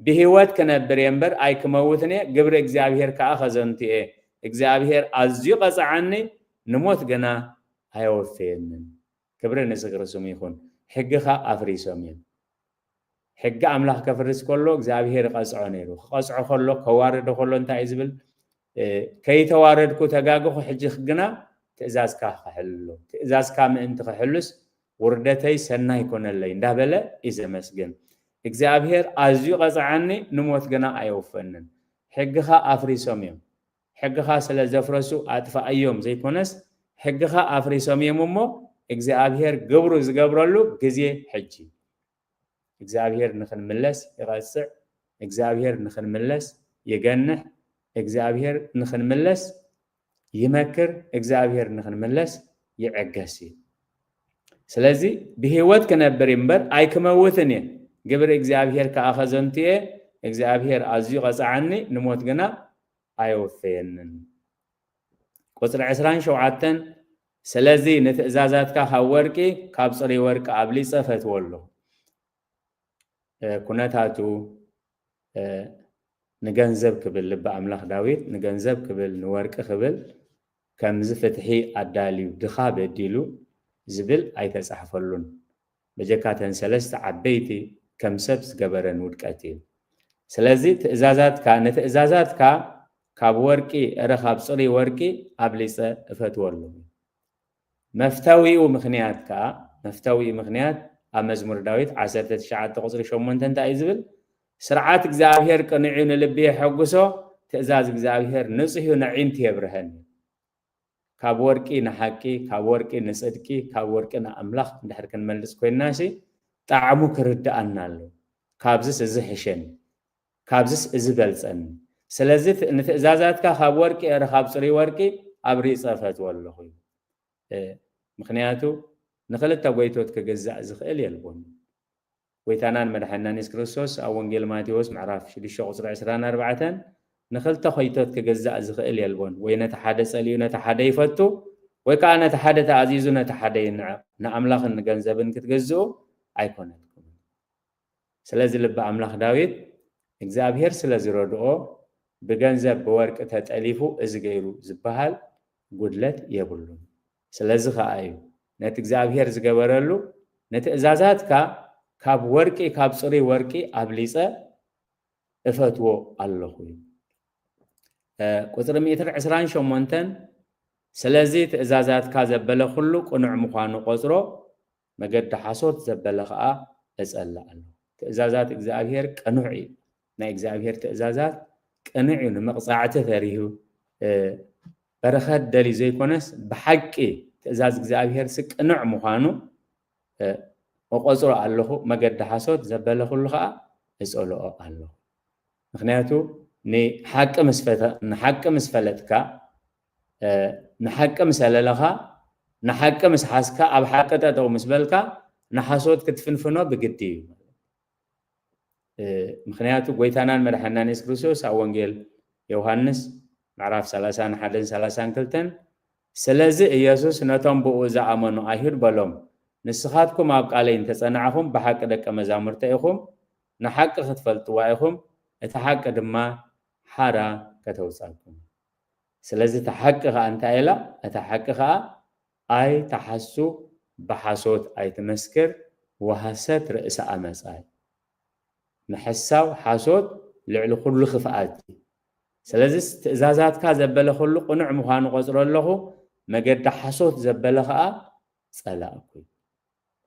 "ብህይወት ክነብር እየ እምበር ኣይክመውትን እየ፣ ግብሪ እግዚኣብሔር ከኣ ከዘንቱ እየ። እግዚኣብሔር ኣዝዩ ቀጽዓኒ፣ ንሞት ግና ኣየወፈየንን።" ክብሪ ንእግዚኣብሔር ስሙ ይኹን። ሕግኻ ኣፍሪሶም እዮም። ሕጊ ኣምላኽ ከፍርስ ከሎ እግዚኣብሔር ይቐጽዖ ነይሩ። ክቐጽዖ ከሎ፣ ከዋርዶ ከሎ እንታይ እዩ ዝብል? እ፣ "ከይተዋረድኩ ተጋግኹ፣ ሕጂ ግና ትእዛዝካ ክሕሉ ኣለዎ። ትእዛዝካ ምእንቲ ክሕሉስ ውርደተይ ሰናይ ኮነለይ" እንዳበለ እዩ ዘመስግን። "እግዚኣብሔር ኣዝዩ ቀጽዓኒ፣ ንሞት ግና ኣየውፈንን። ሕግኻ ኣፍሪሶም እዮም። ሕግኻ ስለ ዘፍረሱ ኣጥፍኣዮም ዘይኮነስ፣ ሕግኻ ኣፍሪሶም እዮም እሞ፣ እግዚኣብሔር ግብሩ ዝገብረሉ ግዜ ሕጂ። እግዚኣብሔር ንኽንምለስ ይቐጽዕ፣ እግዚኣብሔር ንኽንምለስ ይገንሕ፣ እግዚኣብሔር ንኽንምለስ ይመክር፣ እግዚኣብሔር ንኽንምለስ ይዕገስ እዩ። ስለዚ ብህይወት ክነብር እምበር ኣይክመውትን እየ፣ ግብሪ እግዚኣብሔር ከኣ ከዘንቱ እየ። እግዚኣብሔር ኣዝዩ ቀጽዓኒ፣ ንሞት ግና ኣየወፈየንን።" ቁጽሪ ዕስራን ሸውዓተን፣ "ስለዚ ንትእዛዛትካ ካብ ወርቂ፣ ካብ ጽሩይ ወርቂ ኣብሊጸ እፈትዎ ኣለኹ።" እ፣ ኩነታቱ፣ እ፣ ንገንዘብ ክብል፣ ልቢ ኣምላኽ ዳዊት ንገንዘብ ክብል፣ ንወርቂ ክብል፣ ከምዚ ፍትሒ ኣዳልዩ ድኻ በዲሉ ዝብል ኣይተጻሕፈሉን። በጀካ ተን ሰለስተ ዓበይቲ ከም ሰብ ዝገበረን ውድቀት እዩ። ስለዚ ትእዛዛትካ፣ ንትእዛዛትካ ካብ ወርቂ፣ እረ ካብ ጽሩይ ወርቂ ኣብሊጸ እፈትዎ ኣለኹ። መፍተዊኡ ምኽንያት ከኣ፣ መፍተዊኡ ምኽንያት ኣብ መዝሙር ዳዊት ዓሰርተ ትሽዓተ ቁጽሪ ሸሞንተ እንታይ እዩ ዝብል? "ስርዓት እግዚኣብሔር ቅኑዕ እዩ፣ ንልቢ የሐጉሶ፣ ትእዛዝ እግዚኣብሔር ንጹህ እዩ፣ ነዒንቲ የብርሀን እዩ።" ካብ ወርቂ ንሓቂ፣ ካብ ወርቂ ንጽድቂ፣ ካብ ወርቂ ንኣምላኽ እንድሕር ክንመልስ ኮይንናሲ፣ ጣዕሙ ክርድኣና ኣለዎ። ካብዝስ እዚ ሕሸኒ፣ ካብዝስ እዚ በልጸኒ። ስለዚ ት-፣ ንትእዛዛትካ ካብ ወርቂ፣ እረ ካብ ጽሩይ ወርቂ ኣብሊጸ እፈትዎ ኣለኹ እዩ። እ፣ ምኽንያቱ ንኽልተ ጎይቶት ክግዛእ ዝኽእል የልቦን። ጎይታናን መድሓኒናን የሱስ ክርስቶስ ኣብ ወንጌል ማቴዎስ ምዕራፍ ሽዱሽተ ቁጽሪ ዕስራን ኣርባዕተን፣ "ንኽልተ ኾይቶት ክግዛእ ዝኽእል የልቦን፣ ወይ ነቲ ሓደ ጸሊኡ ነቲ ሓደ ይፈቱ፣ ወይ ከኣ ነቲ ሓደ ተኣዚዙ ነቲ ሓደ ይንዕቕ። ንኣምላኽን ንገንዘብን ክትግዝኡ ኣይኮነልኩምን።" ስለዚ ልቢ ኣምላኽ ዳዊት እግዚኣብሔር ስለ ዝረድኦ፣ ብገንዘብ ብወርቂ ተጠሊፉ እዚ ገይሩ ዝበሃል ጉድለት የብሉን። ስለዚ ኸኣ እዩ ነቲ እግዚኣብሔር ዝገበረሉ፣ "ንትእዛዛትካ ካብ ወርቂ፣ ካብ ጽሩይ ወርቂ ኣብሊጸ እፈትዎ ኣለኹ" እዩ። እ፣ ቁጽሪ ሚእትን ዕስራን ሸሞንተን፣ "ስለዚ ትእዛዛትካ ዘበለ ኩሉ ቅኑዕ ምዃኑ ቆጽሮ፣ መገዲ ሓሶት ዘበለ ኸኣ እጸልእ ኣለኹ።" ትእዛዛት እግዚኣብሔር ቅኑዕ እዩ። ናይ እግዚኣብሔር ትእዛዛት ቅኑዕ እዩ። ንመቕጻዕቲ ፈሪሁ፣ እ፣ በረኸት ደልዩ ዘይኮነስ፣ ብሓቂ ትእዛዝ እግዚኣብሔር ሲ ቅኑዕ ምዃኑ፣ እ፣ እቆጽሮ ኣለኹ። መገዲ ሓሶት ዘበለ ኩሉ ኸኣ እጸልኦ ኣለኹ። ምኽንያቱ ንሓቂ ምስ ፈተ-፣ ንሓቂ ምስ ፈለጥካ፣ እ፣ ንሓቂ ምስ ኣለለኻ፣ ንሓቂ ምስ ሓዝካ፣ ኣብ ሓቂ ጠጠው ምስ በልካ፣ ንሓሶት ክትፍንፍኖ ብግዲ እዩ። እ፣ ምኽንያቱ ጎይታናን መድሓኒናን የሱስ ክርስቶስ ኣብ ወንጌል ዮሃንስ ምዕራፍ ሰላሳን ሓደን ሰላሳን ክልተን፣ ስለዚ ኢየሱስ ነቶም ብኡ ዝኣመኑ ኣይሁድ በሎም፣ "ንስኻትኩም ኣብ ቃለይ እንተጸናዕኹም፣ ብሓቂ ደቀ መዛሙርተ ኢኹም፣ ንሓቂ ክትፈልጥዋ ኢኹም፣ እታ ሓቂ ድማ ሓራ ከተውጻኩም። ስለዚ እታ ሓቂ ከኣ እንታይ ኢላ? እታ ሓቂ ከኣ ኣይትሓሱ፣ ብሓሶት ኣይትመስክር፣ ወሐሰት ርእሰ ዓመጻ እዩ። ምሕሳው ሓሶት ልዕሊ ኩሉ ክፍኣት እዩ። ስለዚስ ትእዛዛትካ ዘበለ ኩሉ ቅኑዕ ምዃኑ ቆጽሮ ኣለኹ፣ መገዲ ሓሶት ዘበለ ከኣ ጸላእኩ።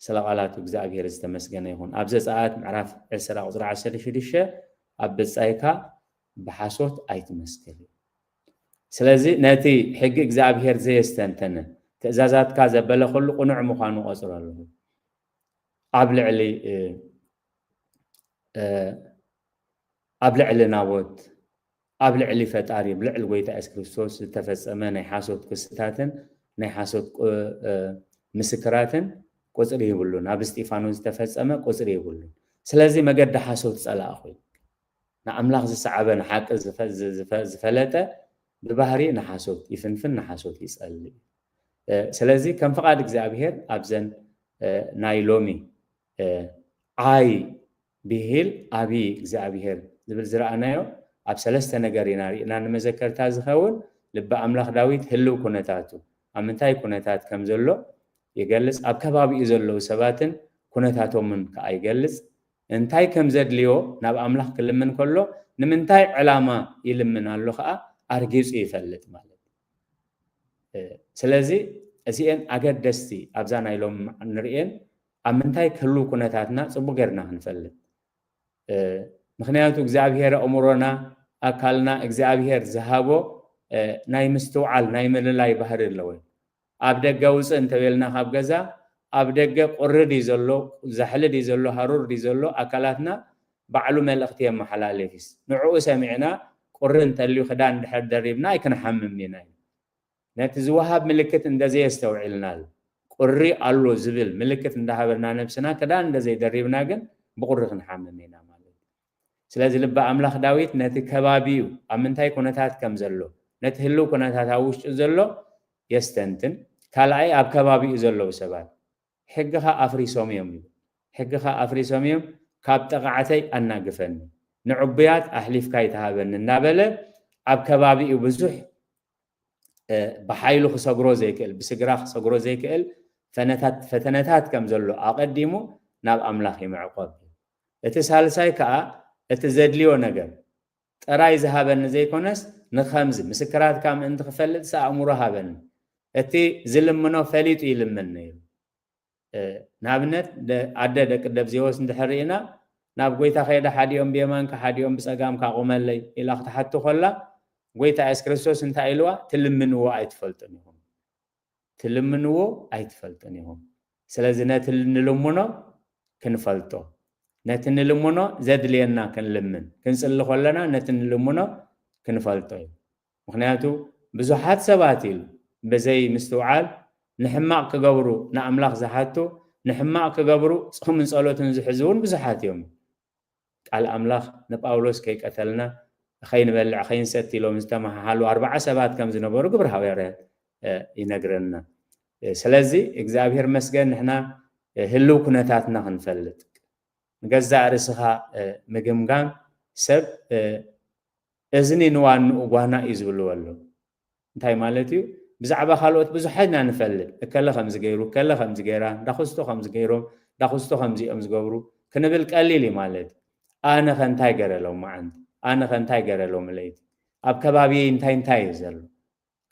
ስለ ቃላቱ እግዚኣብሔር ዝተመስገነ ይኹን። ኣብ ዘጸኣት ምዕራፍ ዕስራ ቁጽሪ ዓሰርተ ሽዱሽተ ኣብ ብጻይካ ብሓሶት ኣይትመስክር። ስለዚ ነቲ ሕጊ እግዚኣብሔር ዘየስተንተነ ትእዛዛትካ ዘበለ ኩሉ ቅኑዕ ምዃኑ ቆጽሮ ኣለኹ። ኣብ ልዕሊ ኣብ ልዕሊ ናቦት ኣብ ልዕሊ ፈጣሪ ብልዕሊ ጎይታ የሱስ ክርስቶስ ዝተፈጸመ ናይ ሓሶት ክስታትን ናይ ሓሶት ምስክራትን ቁጽሪ ይብሉን። ኣብ እስጢፋኖስ ዝተፈጸመ ቁጽሪ ይብሉን። ስለዚ መገዲ ሓሶት ጸላእኹ እዩ። ንኣምላኽ ዝሰዓበ ንሓቂ ዝፈለጠ ብባህሪ ንሓሶት ይፍንፍን፣ ንሓሶት ይጸልእ። ስለዚ ከም ፍቓድ እግዚኣብሔር ኣብዘን ናይ ሎሚ ዓይ ብሂል ኣብይ እግዚኣብሔር ዝብል ዝረኣናዮ ኣብ ሰለስተ ነገር ኢና ርኢና ንመዘከርታ ዝኸውን። ልቢ ኣምላኽ ዳዊት ህልው ኩነታቱ ኣብ ምንታይ ኩነታት ከም ዘሎ ይገልጽ፣ ኣብ ከባቢኡ ዘለዉ ሰባትን ኩነታቶምን ከኣ ይገልጽ። እንታይ ከም ዘድልዮ ናብ ኣምላኽ ክልምን ከሎ ንምንታይ ዕላማ ይልምን ኣሎ ከኣ ኣርጊጹ ይፈልጥ ማለት እዩ። ስለዚ እዚኤን ኣገደስቲ ኣብዛ ናይ ሎም ንርእየን ኣብ ምንታይ ክህሉ ኩነታትና ጽቡቅ ጌርና ክንፈልጥ። ምክንያቱ እግዚኣብሔር ኣእምሮና ኣካልና እግዚኣብሔር ዝሃቦ ናይ ምስትውዓል ናይ ምልላይ ባህሪ ኣለዎ። ኣብ ደገ ውፅእ እንተበልና ካብ ገዛ ኣብ ደገ ቁሪ ድዩ ዘሎ፣ ዛሕሊ ድዩ ዘሎ፣ ሃሩር ድዩ ዘሎ ኣካላትና ባዕሉ መልእኽቲ የመሓላልፍ እዩስ ንዕኡ ሰሚዕና ቁሪ እንተልዩ ክዳን እንድሕር ደሪብና ኣይክንሓምምን ኢና። ነቲ ዝወሃብ ምልክት እንደዘየስተውዒልናሉ ቁሪ ኣሎ ዝብል ምልክት እንዳሃበና ነብስና ክዳን እንደዘይደሪብና ግን ብቁሪ ክንሓምም ኢና ማለት እዩ። ስለዚ ልቢ ኣምላኽ ዳዊት ነቲ ከባቢኡ ኣብ ምንታይ ኩነታት ከም ዘሎ ነቲ ህልው ኩነታት ኣብ ውሽጡ ዘሎ የስተንትን። ካልኣይ ኣብ ከባቢኡ ዘለዉ ሰባት ሕግኻ ኣፍሪሶም እዮም እዩ። ሕግኻ ኣፍሪሶም እዮም፣ ካብ ጠቓዕተይ ኣናግፈኒ፣ ንዕቡያት ኣሕሊፍካ ይትሃበኒ እናበለ ኣብ ከባቢኡ ብዙሕ ብሓይሉ ክሰግሮ ዘይክእል ብስግራ ክሰግሮ ዘይክእል ፈተነታት ከም ዘሎ ኣቐዲሙ ናብ ኣምላኽ ይምዕቆብ። እቲ ሳልሳይ ከኣ እቲ ዘድልዮ ነገር ጥራይ ዝሃበኒ ዘይኮነስ ንኸምዚ ምስክራትካ ምእንቲ ክፈልጥስ ኣእምሮ ሃበኒ። እቲ ዝልምኖ ፈሊጡ ይልምን ነይሩ። ንኣብነት ኣደ ደቂ ደብዜዎስ እንድሕር ርኢና ናብ ጎይታ ከይዳ ሓዲኦም ብየማንካ ሓዲኦም ብጸጋምካ ኣቑመለይ ኢላ ክትሓቱ ከላ ጎይታ የሱስ ክርስቶስ እንታይ ኢልዋ? ትልምንዎ ኣይትፈልጡን ኢኹም። ትልምንዎ ኣይትፈልጡን ኢኹም። ስለዚ ነቲ ንልምኖ ክንፈልጦ፣ ነቲ ንልምኖ ዘድልየና ክንልምን ክንጽሊ ከለና ነቲ ንልምኖ ክንፈልጦ እዩ። ምክንያቱ ብዙሓት ሰባት ኢሉ ብዘይ ምስትውዓል ንሕማቕ ክገብሩ ንኣምላኽ ዝሓቱ፣ ንሕማቕ ክገብሩ ጾምን ጸሎትን ዝሕዙ እውን ብዙሓት እዮም። ቃል ኣምላኽ ንጳውሎስ ከይቀተልና ከይንበልዕ ከይንሰቲ ኢሎም ዝተመሃሃሉ ኣርባዓ ሰባት ከም ዝነበሩ ግብሪ ሃዋርያት ይነግረና። ስለዚ እግዚኣብሔር መስገን ንሕና ህልው ኩነታትና ክንፈልጥ ንገዛእ ርእስኻ ምግምጋም ሰብ እዝኒ ንዋንኡ ጓና እዩ ዝብልዎ ኣሎ። እንታይ ማለት እዩ? ብዛዕባ ካልኦት ብዙሓት ኢና ንፈልጥ። እከለ ከምዚ ገይሩ፣ እከለ ከምዚ ገይራ፣ ዳኹስቶ ከምዚ ገይሮም፣ ዳኹስቶ ከምዚኦም ዝገብሩ ክንብል ቀሊል እዩ ማለት እዩ። ኣነ ከ እንታይ ገረ ሎመዓንቲ? ኣነ ከ እንታይ ገረ ሎሚ ለይቲ? ኣብ ከባቢየይ እንታይ እንታይ እዩ ዘሎ?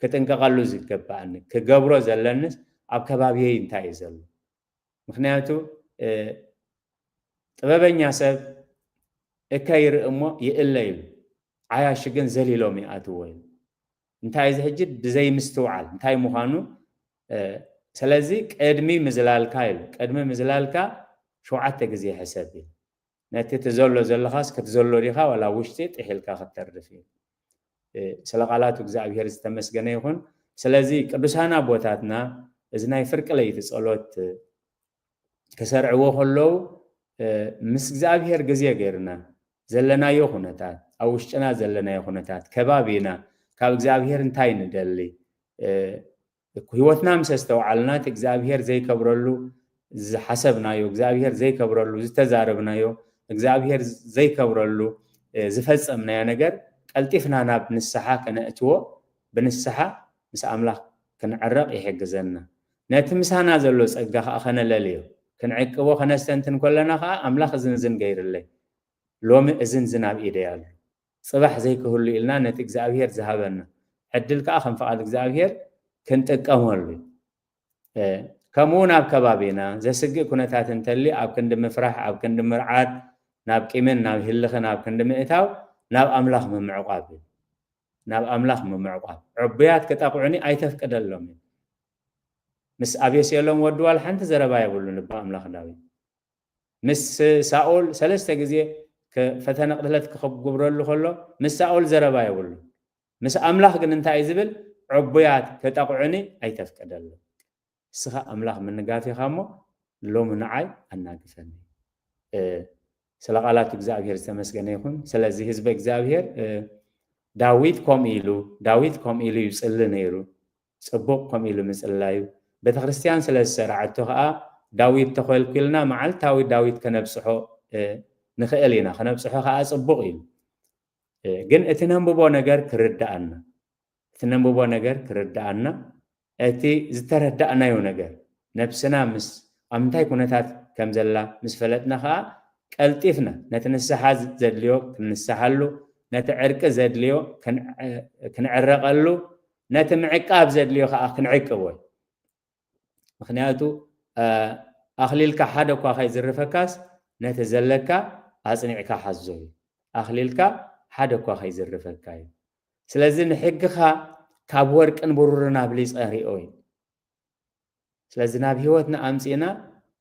ክጥንቀቐሉ ዝገባኣኒ፣ ክገብሮ ዘለንስ ኣብ ከባቢየይ እንታይ እዩ ዘሎ? ምክንያቱ ጥበበኛ ሰብ እካ ይርኢ እሞ ይእለ ኢሉ፣ ዓያሹ ግን ዘሊሎም ይኣትዎ ኢሉ። እንታይ እዚ ሕጂ ብዘይምስትውዓል እንታይ ምዃኑ። ስለዚ ቅድሚ ምዝላልካ ኢሉ፣ ቅድሚ ምዝላልካ ሸውዓተ ግዜ ሕሰብ ኢሉ። ነቲ እቲ ዘሎ ዘለኻስ ክትዘሎ ዲኻ ዋላ ውሽጢ ጥሒልካ ክትተርፍ ኢሉ። ስለ ቃላቱ እግዚኣብሔር ዝተመስገነ ይኹን። ስለዚ ቅዱሳን ኣቦታትና እዚ ናይ ፍርቂ ለይቲ ጸሎት ክሰርዕዎ ከለዉ ምስ እግዚኣብሔር ግዜ ገይርና ዘለናዮ ኩነታት ኣብ ውሽጥና ዘለናዮ ኩነታት ከባቢና ካብ እግዚኣብሔር እንታይ ንደሊ ህይወትና ምስ ኣስተውዓልና እቲ እግዚኣብሔር ዘይከብረሉ ዝሓሰብናዮ እግዚኣብሔር ዘይከብረሉ ዝተዛረብናዮ እግዚኣብሔር ዘይከብረሉ ዝፈጸምናዮ ነገር ቀልጢፍና ናብ ንስሓ ከነእትዎ፣ ብንስሓ ምስ ኣምላኽ ክንዕረቕ ይሕግዘና። ነቲ ምሳና ዘሎ ጸጋ ከኣ ከነለልዮ፣ ክንዕቅቦ ከነስተንትን ከለና ከኣ ኣምላኽ እዝን ዝን ገይርለይ፣ ሎሚ እዝን ዝን ኣብ ኢደይ ኣሎ፣ ጽባሕ ዘይክህሉ ኢልና ነቲ እግዚኣብሔር ዝሃበና ዕድል ከኣ ከም ፍቓድ እግዚኣብሔር ክንጥቀመሉ እዩ። ከምኡ እውን ኣብ ከባቢና ዘስግእ ኩነታት እንተልዩ ኣብ ክንዲ ምፍራሕ፣ ኣብ ክንዲ ምርዓድ፣ ናብ ቂምን ናብ ህልኽን ኣብ ክንዲ ምእታው ናብ ኣምላኽ ምምዕቋብ እዩ። ናብ ኣምላኽ ምምዕቋብ። ዕቡያት ክጠቕዑኒ ኣይተፍቅደሎም እዩ። ምስ ኣቤሴሎም ወዲ ዋላ ሓንቲ ዘረባ የብሉን እባ ኣምላኽ ዳዊት። ምስ ሳኦል ሰለስተ ግዜ ፈተነ ቅትለት ክግብረሉ ከሎ ምስ ሳኦል ዘረባ የብሉን። ምስ ኣምላኽ ግን እንታይ እዩ ዝብል? ዕቡያት ክጠቕዑኒ ኣይተፍቅደሎም። እስኻ ኣምላኽ ምንጋፍ ኢኻ እሞ ሎሚ ንዓይ ኣናግፈኒ። ስለ ቃላት እግዚኣብሔር ዝተመስገነ ይኹን። ስለዚ ህዝቢ እግዚኣብሔር ዳዊት ከምኡ ኢሉ ዳዊት ከምኡ ኢሉ ይጽሊ ነይሩ። ጽቡቕ ከምኡ ኢሉ ምጽላዩ። ቤተክርስትያን ስለ ዝሰራዐቶ ከኣ ዳዊት ተኾልኪልና መዓልታዊ ዳዊት ከነብጽሖ ንኽእል ኢና። ከነብጽሖ ከኣ ጽቡቕ እዩ። ግን እቲ ነንብቦ ነገር ክርድኣና፣ እቲ ነንብቦ ነገር ክርድኣና፣ እቲ ዝተረዳእናዮ ነገር ነብስና ምስ ኣብ ምንታይ ኩነታት ከም ዘላ ምስ ፈለጥና ከኣ ቀልጢፍና ነቲ ንስሓ ዘድልዮ ክንስሓሉ፣ ነቲ ዕርቂ ዘድልዮ ክንዕረቐሉ፣ ነቲ ምዕቃብ ዘድልዮ ከኣ ክንዕቅቦ እዩ። ምኽንያቱ ኣኽሊልካ ሓደ እኳ ከይዝርፈካስ ነቲ ዘለካ ኣጽኒዕካ ሓዞ እዩ። ኣኽሊልካ ሓደ እኳ ከይዝርፈካ እዩ። ስለዚ ንሕግኻ ካብ ወርቅን ብሩርን ኣብሊጸ ሪኦ እዩ። ስለዚ ናብ ህይወትና ኣምጺእና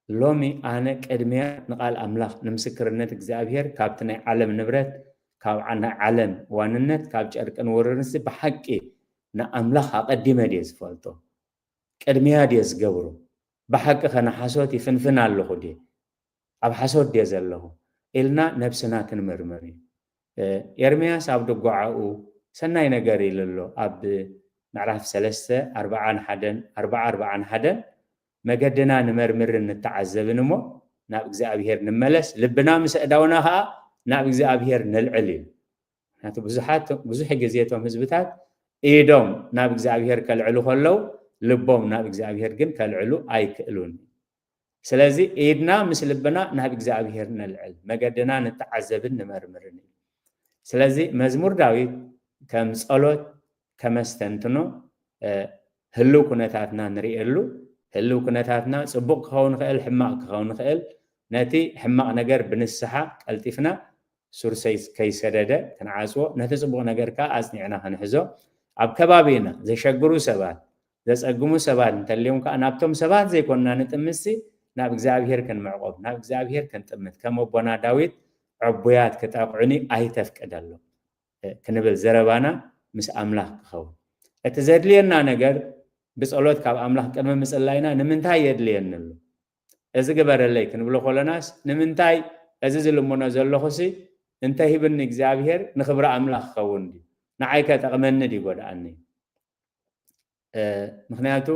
ሎሚ ኣነ ቅድሚያ ንቓል ኣምላኽ ንምስክርነት እግዚኣብሔር ካብቲ ናይ ዓለም ንብረት ካብ ናይ ዓለም ዋንነት ካብ ጨርቅን ውርርንሲ ብሓቂ ንኣምላኽ ኣቐዲመ ድየ ዝፈልጦ? ቅድሚያ ድየ ዝገብሮ? ብሓቂ ከ ንሓሶት ይፍንፍን ኣለኹ ድየ? ኣብ ሓሶት ድየ ዘለኹ? ኢልና ነብስና ክንምርምር እዩ። ኤርምያስ ኣብ ድጓዓኡ ሰናይ ነገር ኢሉ ኣሎ። ኣብ ምዕራፍ ሰለስተ ኣርብዓን ሓደን ኣርብዓ ኣርብዓን ሓደን መገድና ንመርምርን ንተዓዘብን እሞ ናብ እግዚኣብሔር ንመለስ፣ ልብና ምስ ኣእዳውና ከኣ ናብ እግዚኣብሔር ነልዕል እዩ። ምክንያቱ ብዙሓት ብዙሕ ግዜ እቶም ህዝብታት ኢዶም ናብ እግዚኣብሔር ከልዕሉ ከለዉ ልቦም ናብ እግዚኣብሔር ግን ከልዕሉ ኣይክእሉን። ስለዚ ኢድና ምስ ልብና ናብ እግዚኣብሔር ነልዕል፣ መገድና ንተዓዘብን ንመርምርን እዩ። ስለዚ መዝሙር ዳዊት ከም ጸሎት ከመስተንትኖ ህልው ኩነታትና ንርእየሉ። ህልው ኩነታትና ጽቡቕ ክኸውን ይኽእል፣ ሕማቕ ክኸውን ይኽእል። ነቲ ሕማቕ ነገር ብንስሓ ቀልጢፍና ሱር ከይሰደደ ክንዓጽዎ፣ ነቲ ጽቡቕ ነገር ከኣ ኣጽኒዕና ክንሕዞ፣ ኣብ ከባቢና ዘሸግሩ ሰባት፣ ዘጸግሙ ሰባት እንተልዮም ከኣ ናብቶም ሰባት ዘይኮንና ንጥምትሲ ናብ እግዚኣብሔር ክንምዕቆብ፣ ናብ እግዚኣብሔር ክንጥምት፣ ከም ኣቦና ዳዊት ዕቡያት ክጠቕዑኒ ኣይተፍቅደሎም ክንብል ዘረባና ምስ ኣምላኽ ክኸውን። እቲ ዘድልየና ነገር ብጸሎት ካብ ኣምላኽ ቅድሚ ምጽላይና ንምንታይ የድልየኒ ኣሎ? እዚ ግበረለይ ክንብሎ ከለናስ ንምንታይ እዚ ዝልምኖ ዘለኹሲ እንተሂብኒ እግዚኣብሔር ንኽብሪ ኣምላኽ ክኸውን ድዩ? ንዓይ ከጠቕመኒ ድዩ ይጎድኣኒ? ምክንያቱ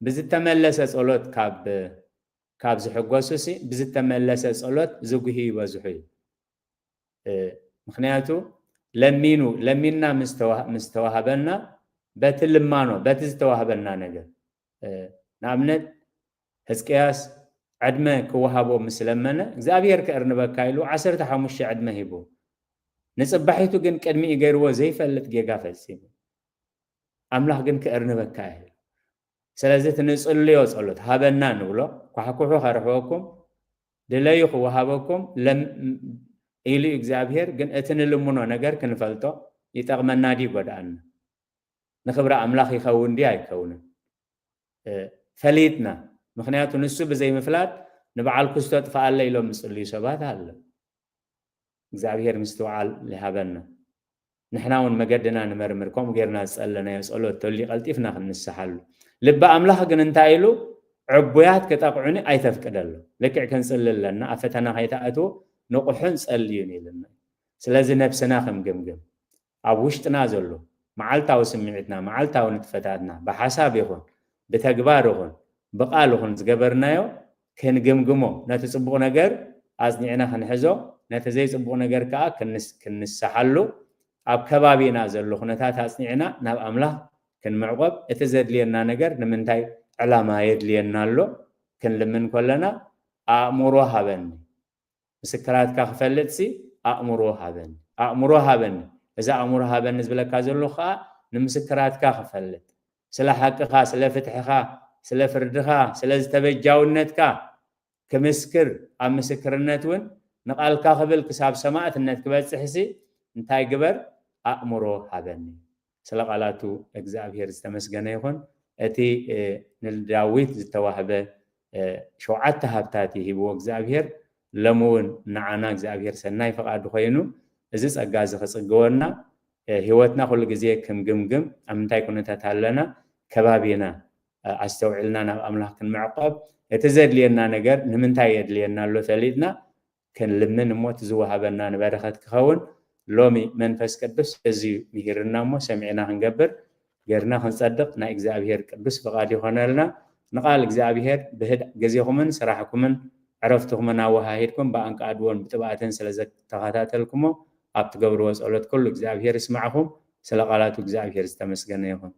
ብዝተመለሰ ጸሎት ካብ ካብ ዝሕጎሱሲ ብዝተመለሰ ጸሎት ዝጉሂ ይበዝሑ እዩ። ምክንያቱ ለሚኑ ለሚንና ምስ ተዋህበና በቲ ልማኖ በቲ ዝተዋህበና ነገር ንኣብነት ህዝቅያስ ዕድመ ክወሃቦ ምስ ለመነ እግዚኣብሔር ከእርንበካ ኢሉ ዓሰርተ ሓሙሽተ ዕድመ ሂቡ። ንጽባሒቱ ግን ቅድሚኡ ገይርዎ ዘይፈልጥ ጌጋ ፈጺሙ። ኣምላኽ ግን ከእርንበካ እዩ። ስለዚ እቲ ንጽልዮ ጸሎት ሃበና ንብሎ ኳሕኩሑ ከርሕወኩም ድለዩ ክወሃበኩም ኢሉ እግዚኣብሔር። ግን እቲ ንልምኖ ነገር ክንፈልጦ ይጠቕመና ድዩ ይጎድኣና? ንኽብሪ ኣምላኽ ይኸውን ድዩ ኣይከውንን? ፈሊጥና። ምኽንያቱ ንሱ ብዘይምፍላጥ ንበዓል ክስቶ ጥፍኣለ ኢሎም ዝጽልዩ ሰባት ኣለ። እግዚኣብሔር ምስትውዓል ይሃበና። ንሕና እውን መገድና ንመርምር፣ ከምኡ ጌርና ዝጸለናዮ ጸሎት ተልዩ ቀልጢፍና ክንንስሓሉ። ልቢ ኣምላኽ ግን እንታይ ኢሉ? ዕቡያት ክጠቕዑኒ ኣይተፍቅደሎም። ልክዕ ክንጽሊ ኣለና፣ ኣብ ፈተና ከይትኣትዉ ንቑሑን ጸልዩን ኢሉና። ስለዚ ነብስና ክንግምግም፣ ኣብ ውሽጥና ዘሎ መዓልታዊ ስምዒትና፣ መዓልታዊ ንጥፈታትና፣ ብሓሳብ ይኹን ብተግባር ይኹን ብቓል ይኹን ዝገበርናዮ ክንግምግሞ፣ ነቲ ጽቡቕ ነገር ኣጽኒዕና ክንሕዞ፣ ነቲ ዘይፅቡቕ ነገር ከዓ ክንስ-፣ ክንስሓሉ ኣብ ከባቢና ዘሎ ኩነታት ኣፅኒዕና ናብ ኣምላኽ ክንምዕቆብ፣ እቲ ዘድልየና ነገር ንምንታይ ዕላማ የድልየና ኣሎ ክንልምን ከለና፣ ኣእምሮ ሃበኒ፣ ምስክራትካ ክፈልጥሲ ኣእምሮ ሃበኒ፣ ኣእምሮ ሃበኒ። እዚ ኣእምሮ ሃበኒ ዝብለካ ዘለኹ ከዓ ንምስክራትካ ክፈልጥ፣ ስለ ሓቅኻ፣ ስለ ፍትሕኻ፣ ስለ ፍርድኻ፣ ስለ ዝተበጃውነትካ ክምስክር፣ ኣብ ምስክርነት እውን ንቓልካ ክብል ክሳብ ሰማእትነት ክበጽሕሲ እንታይ ግበር? ኣእምሮ ሃበኒ። ስለ ቃላቱ እግዚኣብሔር ዝተመስገነ ይኹን። እቲ፣ እ፣ ንዳዊት ዝተዋህበ፣ እ፣ ሸውዓተ ሃብታት እዩ ሂብዎ እግዚኣብሔር። ሎሚ እውን ንዓና እግዚኣብሔር ሰናይ ፈቓዱ ኮይኑ እዚ ጸጋ እዚ ክጽግወና፣ እ፣ ህይወትና ኩሉ ግዜ ክንግምግም፣ ኣብ ምንታይ ኩነታት ኣለና፣ ከባቢና፣ እ፣ ኣስተውዒልና ናብ ኣምላኽ ክንምዕቆብ፣ እቲ ዘድልየና ነገር ንምንታይ የድልየና ኣሎ ፈሊጥና ክንልምን እሞ እቲ ዝወሃበና ንበረኸት ክኸውን ሎሚ መንፈስ ቅዱስ እዚ ምሂርና እሞ ሰሚዕና ክንገብር ጌርና ክንጸድቕ ናይ እግዚኣብሔር ቅዱስ ፍቓድ ይኾነልና። ንቓል እግዚኣብሔር ብህድ ግዜኹምን ስራሕኩምን ዕረፍትኹምን ኣወሃሂድኩም ብኣንቃድዎን ብጥብኣትን ስለ ዘተኸታተልኩሞ ኣብ ትገብርዎ ጸሎት ኩሉ እግዚኣብሔር ይስማዕኹም። ስለ ቃላቱ እግዚኣብሔር ዝተመስገነ ይኹን።